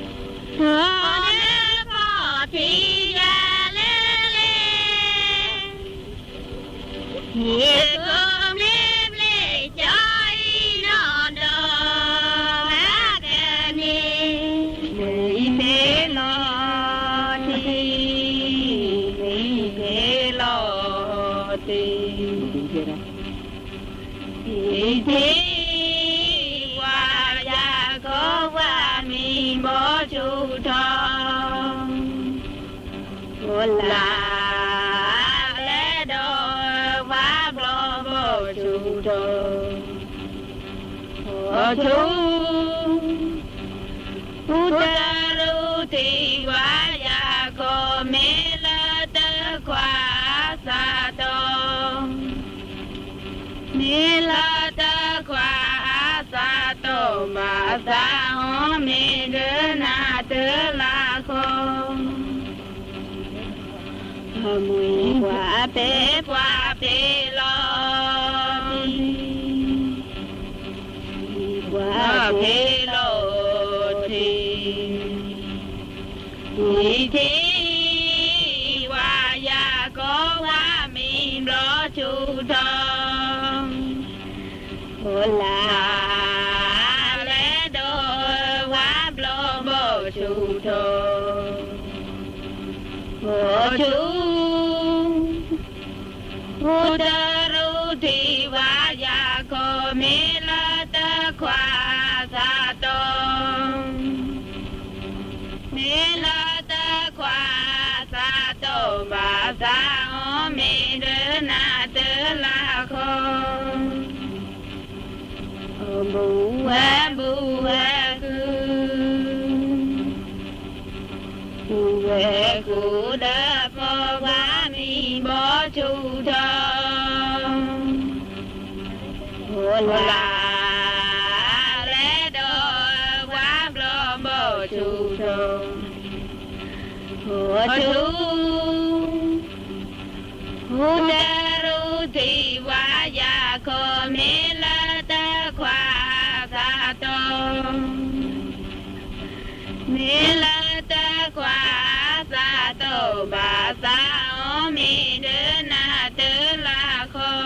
ထီၣ်န့ၢ်ဖီၣ်ထံယဲၢ်လ့လ့, ယခိၣ်မ့ၢ်န့ၢ်ကၠီအံၤနီၢ်နီၢ်, မၤကန့ၢ် မ့ၢ်ဖဲလီၤတံၢ်, မ့ၢ်ဖဲလီၤတံၢ်, အံၤထံၣ် ပှၤယၤကိးပှၤမံဘီဆူၣ်ထီၣ်, အိၣ်လၢလဲၤဒီးပှၤဘျီဘီဆူၣ်ထီၣ်, အိၣ်ဆူၣ် ပူၤတရူးထံၣ်ပှၤယၤကိးမ့ၢ်လၢတခွါအစးတီၢ်, မ့ၢ်လၢတခွါအစးတီၢ်ဘၣ်သးအီၤ မ့ၢ်ဒၢနၤတလးဃီ, အမ့ၢ်ပှၤဖဲပှၤဖဲလီၤတံၢ်, ပှၤဖဲလီၤတံၢ်, အံၤထံၣ် ပှၤယၤကိးပှၤမံဘျီဆူၣ်ထီၣ်, အိၣ်လၢလဲၤဒီး ပှၤဘျီဘီဆူၣ်ထီၣ်, အိၣ်ဆူၣ် ပူၤတရူးထံၣ်ပှၤယၤကိး မ့ၢ်လၢတခွါအစးတီၢ်, မ့ၢ်လၢတခွါအစးတီၢ် ဘၣ်သးအီၤ မ့ၢ်ဒၢနၤတလးဃီ, အဘူးဝဲဘူးဝဲဃုာ် ဝဲဃုာ်ဒီးပှၤမံဘီဆူၣ်ထီၣ်, အိၣ်လၢလဲၤဒီးပှၤဘျီဘီဆူၣ်ထီၣ်, အိၣ်ဆူၣ် ပူၤတရူးထံၣ်ပှၤယၤကိး မ့ၢ်လၢတခွါအစးတီၢ်, မ့ၢ်လၢတခွါအစးတီၢ် ဘၣ်သးအီၤ မ့ၢ်ဒၢနၤတလးဃီ,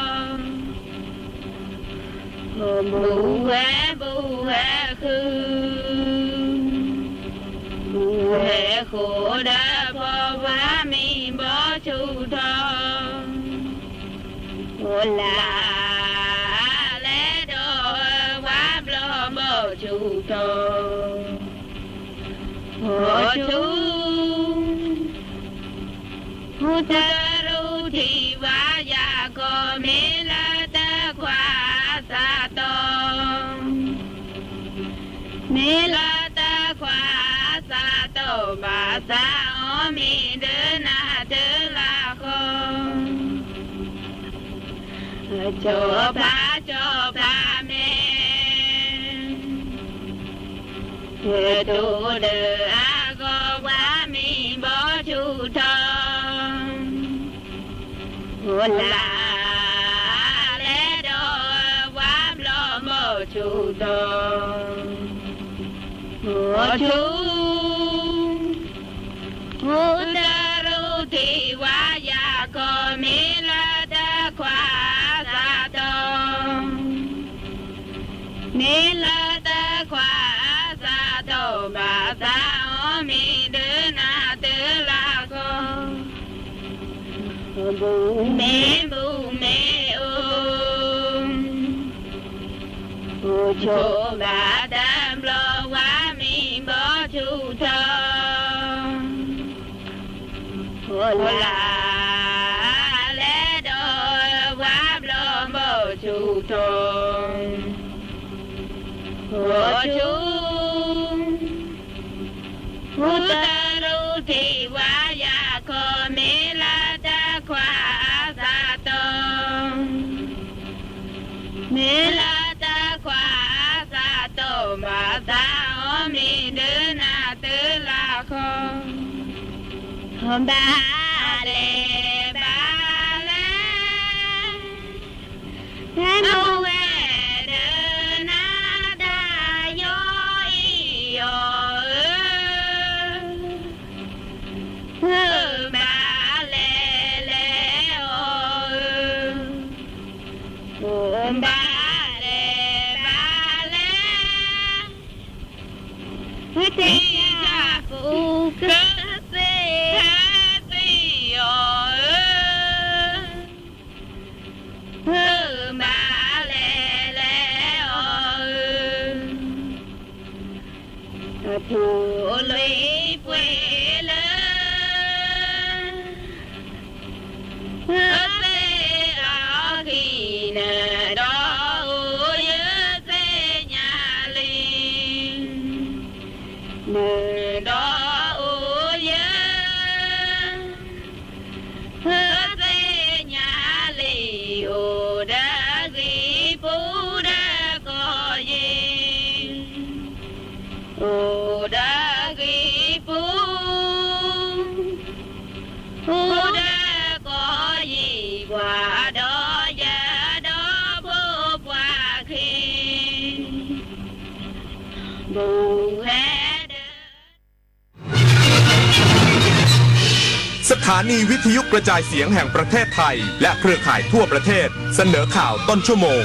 ဘူးဝဲဘူးဝဲဃုာ် ဘူးဝဲဃိဒီးပှၤမံဘီဆူၣ်ထီၣ်, အိၣ်လၢလဲၤဒီးပှၤဘျီဘီဆူၣ်ထီၣ်, အိၣ်ဆူၣ် ပူၤတရူးထံၣ်ပှၤယၤကိး မ့ၢ်လၢတခွါအစးတီၢ်, မ့ၢ်လၢတခွါအစးတီၢ် ဘၣ်သးအီၤ မ့ၢ်ဒၢနၤတလးဃီ, အကၠီဖးကၠီဖးမဲာ် ကတိၤဒီးအဂီၢ် ပှၤမံဘီဆူၣ်ထီၣ်, အိၣ်လၢလဲၤဒီး ပှၤဘျီဘီဆူၣ်ထီၣ်, အိၣ်ဆူၣ် ပူၤတရူးထံၣ် ပှၤယၤကိး မ့ၢ်လၢတခွါအစးတီၢ်, မ့ၢ်လၢတခွါအစးတီၢ် ဘၣ်သးအီၤ မ့ၢ်ဒၢနၤတလးဃီ, ဘူးမ့ၢ်ဘူးမ့ၢ်အိၣ် အိၣ်ဆိးဘၣ်တဘျီ ပှၤမံဘီဆူၣ်ထီၣ်, အိၣ်လၢ လဲၤဒီး ပှၤဘျီဘီဆူၣ်ထီၣ်, အိၣ်ဆူၣ် မူတရူးထံၣ်ဝါယၤခီ မ့ၢ်လၢတၢ်ခွါအသးတီ, မ့ၢ်လၢတၢ်ခွါအသးတီ မၤသးအီၤမ့ၢ်ဒုးနၤတုၤလၢဃီ, ဘၣ်လဲၤဘၣ်လဲၤ ဖဲမ့ၢ်ဝဲဒၣ်နၤတၢ်ယီအံၤအီၤဧၢ, ဘၣ်လဲၤလဲၤအီၤဧၢ, ဘၣ်လဲၤဘၣ်လဲၤ ထံတၢ်ပူၤကသ့ၣ်ဟဲသ့ၣ်အီၤဧၢ, ဘၣ်လဲၤလဲၤအီၤဧၢ, အထူအလွံၢ်ပှဲၤလၢ သ့ၣ်အီၤခံနၤ ဒီးအိၣ်ယသ့ၣ်ညါလံ, နဒီးအိၣ်ယ သ့ၣ်ညါလံ, အိၣ်ဒီးဂံၢ်ပူၤဒီးကီၢ်ယံၤ, အိၣ်ဒီးဂံၢ်ပူၤ ပူၤဒီးကီၢ်ယံၤ, ပှၤဒီးယၤဒီးဖိပှၤခံ ဘူးဝဲဒီး สถานีวิทยุกระจายเสียงแห่งประเทศไทยและเครือข่ายทั่วประเทศเสนอข่าวต้นชั่วโมง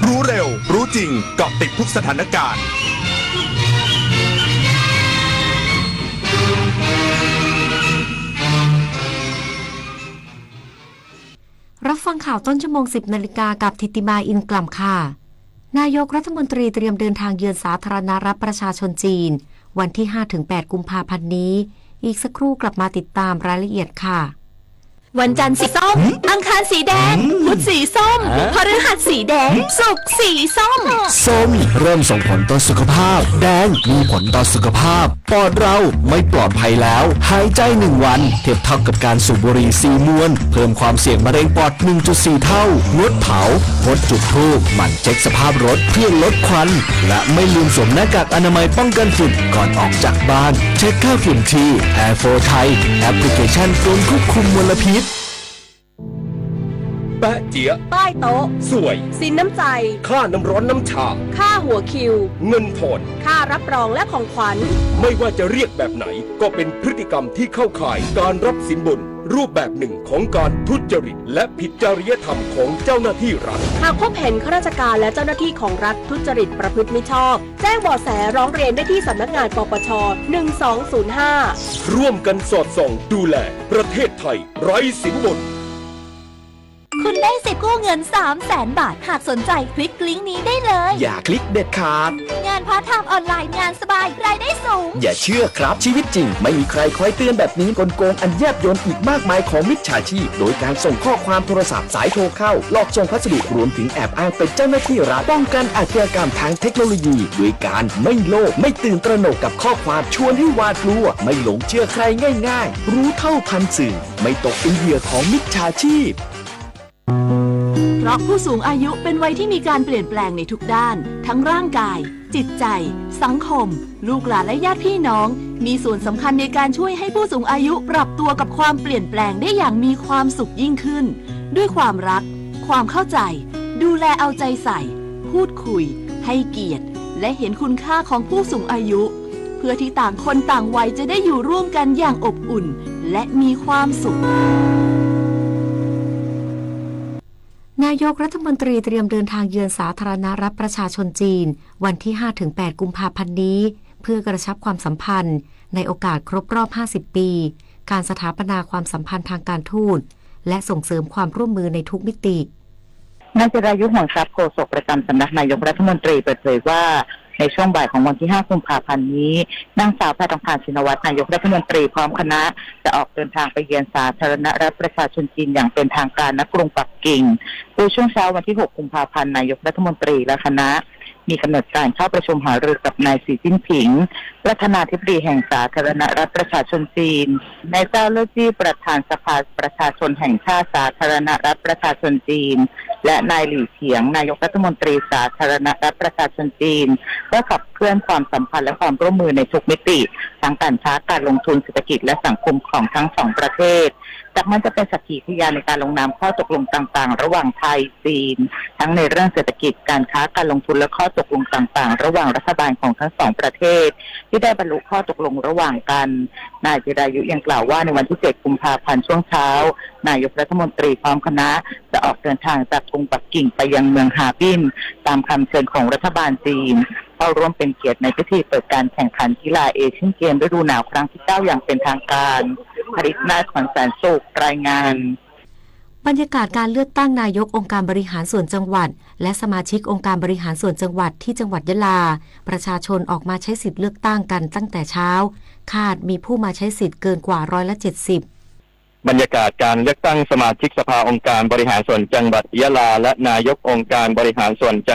รู้เร็ว รู้จริง เกาะติดทุกสถานการณ์ รับฟังข่าวต้นชั่วโมง สิบนาฬิกา กับธิติมา อินกล่ำ ค่ะ นายกรัฐมนตรีเตรียมเดินทางเยือนสาธารณรัฐประชาชนจีน วันที่ ห้าถึงแปด กุมภาพันธ์นี้ อีกสักครู่กลับมาติดตามรายละเอียดค่ะ วันจันทร์สีส้ม อังคารสีแดง พุธสีส้ม พฤหัสสีแดง ศุกร์สีส้ม ส้มเริ่มส่งผลต่อสุขภาพ แดงมีผลต่อสุขภาพ ปอดเราไม่ปลอดภัยแล้ว หายใจหนึ่งวันเทียบเท่ากับการสูบบุหรี่สี่มวน เพิ่มความเสี่ยงมะเร็งปอด หนึ่งจุดสี่ เท่า งดเผา งดจุดธูป หมั่นเช็คสภาพรถเพื่อลดควัน และไม่ลืมสวมหน้ากากอนามัยป้องกันฝุ่นก่อนออกจากบ้าน เช็คค่าฝุ่นที่ Air four Thai แอปพลิเคชันกรมควบคุมมลพิษ แป๊ะเจี๊ยะ ป้ายโต๊ะ สวย สินน้ำใจ ค่าน้ำร้อนน้ำชา ค่าหัวคิว เงินทอน ค่ารับรองและของขวัญ ไม่ว่าจะเรียกแบบไหน ก็เป็นพฤติกรรมที่เข้าข่ายการรับสินบน รูปแบบหนึ่งของการทุจริต และผิดจริยธรรมของเจ้าหน้าที่รัฐ หากพบเห็นข้าราชการและเจ้าหน้าที่ของรัฐทุจริตประพฤติมิชอบ แจ้งเบาะแสร้องเรียนได้ที่สำนักงาน ปปช หนึ่งสองศูนย์ห้า ร่วมกันสอดส่องดูแลประเทศไทยไร้สินบน คุณได้สิทธิ์กู้เงิน สามแสน บาท หากสนใจคลิกลิงก์นี้ได้เลย อย่าคลิกเด็ดขาด งานพาร์ทไทม์ออนไลน์ งานสบาย รายได้สูง อย่าเชื่อครับ ชีวิตจริงไม่มีใครคอยเตือนแบบนี้ กลโกงอันแยบยลอีกมากมายของมิจฉาชีพ โดยการส่งข้อความโทรศัพท์ สายโทรเข้า หลอกส่งพัสดุ รวมถึงแอบอ้างเป็นเจ้าหน้าที่รัฐ ป้องกันอาชญากรรมทางเทคโนโลยี ด้วยการไม่โลภ ไม่ตื่นตระหนกกับข้อความชวนให้หวาดกลัว ไม่หลงเชื่อใครง่ายๆ รู้เท่าทันสื่อ ไม่ตกเป็นเหยื่อของมิจฉาชีพ เพราะผู้สูงอายุเป็นวัยที่มีการเปลี่ยนแปลงในทุกด้าน ทั้งร่างกาย จิตใจ สังคม ลูกหลานและญาติพี่น้อง มีส่วนสำคัญในการช่วยให้ผู้สูงอายุปรับตัวกับความเปลี่ยนแปลงได้อย่างมีความสุขยิ่งขึ้น ด้วยความรัก ความเข้าใจ ดูแลเอาใจใส่ พูดคุย ให้เกียรติ และเห็นคุณค่าของผู้สูงอายุ เพื่อที่ต่างคนต่างวัยจะได้อยู่ร่วมกันอย่างอบอุ่น และมีความสุข นายกรัฐมนตรีเตรียมเดินทางเยือนสาธารณรัฐประชาชนจีน วันที่ ห้าถึงแปด กุมภาพันธ์นี้ เพื่อกระชับความสัมพันธ์ ในโอกาสครบรอบ ห้าสิบ ปี การสถาปนาความสัมพันธ์ทางการทูต และส่งเสริมความร่วมมือในทุกมิติ นายจิรายุ ห่วงทรัพย์ โฆษกประจำสำนักนายกรัฐมนตรีเปิดเผยว่า ในช่วงบ่ายของวันที่ ห้า กุมภาพันธ์นี้ นางสาวแพทองธาร ชินวัตร นายกรัฐมนตรีพร้อมคณะ จะออกเดินทางไปเยือนสาธารณรัฐประชาชนจีนอย่างเป็นทางการ ณ กรุงปักกิ่ง โดยช่วงเช้าวันที่ หก กุมภาพันธ์ นายกรัฐมนตรีและคณะ มีกำหนดการเข้าประชุมหารือกับนายสีจิ้นผิง ประธานาธิบดีแห่งสาธารณรัฐประชาชนจีน นายเจ้าเล่อจี้ ประธานสภาประชาชนแห่งชาติสาธารณรัฐประชาชนจีน และนายหลี่เฉียง นายกรัฐมนตรีสาธารณรัฐประชาชนจีน เพื่อขับเคลื่อนความสัมพันธ์และความร่วมมือในทุกมิติ ทั้งการค้า การลงทุน เศรษฐกิจ และสังคมของทั้งสองประเทศ จากนั้นจะเป็นสักขีพยานในการลงนามข้อตกลงต่างๆ ระหว่างไทย-จีน ทั้งในเรื่องเศรษฐกิจ การค้า การลงทุน และข้อตกลงต่างๆ ระหว่างรัฐบาลของทั้งสองประเทศ ที่ได้บรรลุข้อตกลงระหว่างกัน นายจิรายุยังกล่าวว่าในวันที่ เจ็ด กุมภาพันธ์ช่วงเช้า นายกรัฐมนตรีพร้อมคณะ จะออกเดินทางจากกรุงปักกิ่งไปยังเมืองฮาร์บิน ตามคำเชิญของรัฐบาลจีน เข้าร่วมเป็นเกียรติในพิธีเปิดการแข่งขันกีฬาเอเชียนเกมฤดูหนาวครั้งที่ เก้า อย่างเป็นทางการ ผลิตนาถขวัญแสนสุข รายงาน บรรยากาศการเลือกตั้งนายกองค์การบริหารส่วนจังหวัด และสมาชิกองค์การบริหารส่วนจังหวัดที่จังหวัดยะลา ประชาชนออกมาใช้สิทธิ์เลือกตั้งกันตั้งแต่เช้า คาดมีผู้มาใช้สิทธิ์เกินกว่าร้อยละเจ็ดสิบ บรรยากาศการเลือกตั้งสมาชิกสภาองค์การบริหารส่วนจังหวัดยะลา และนายกองค์การบริหารส่วนจัง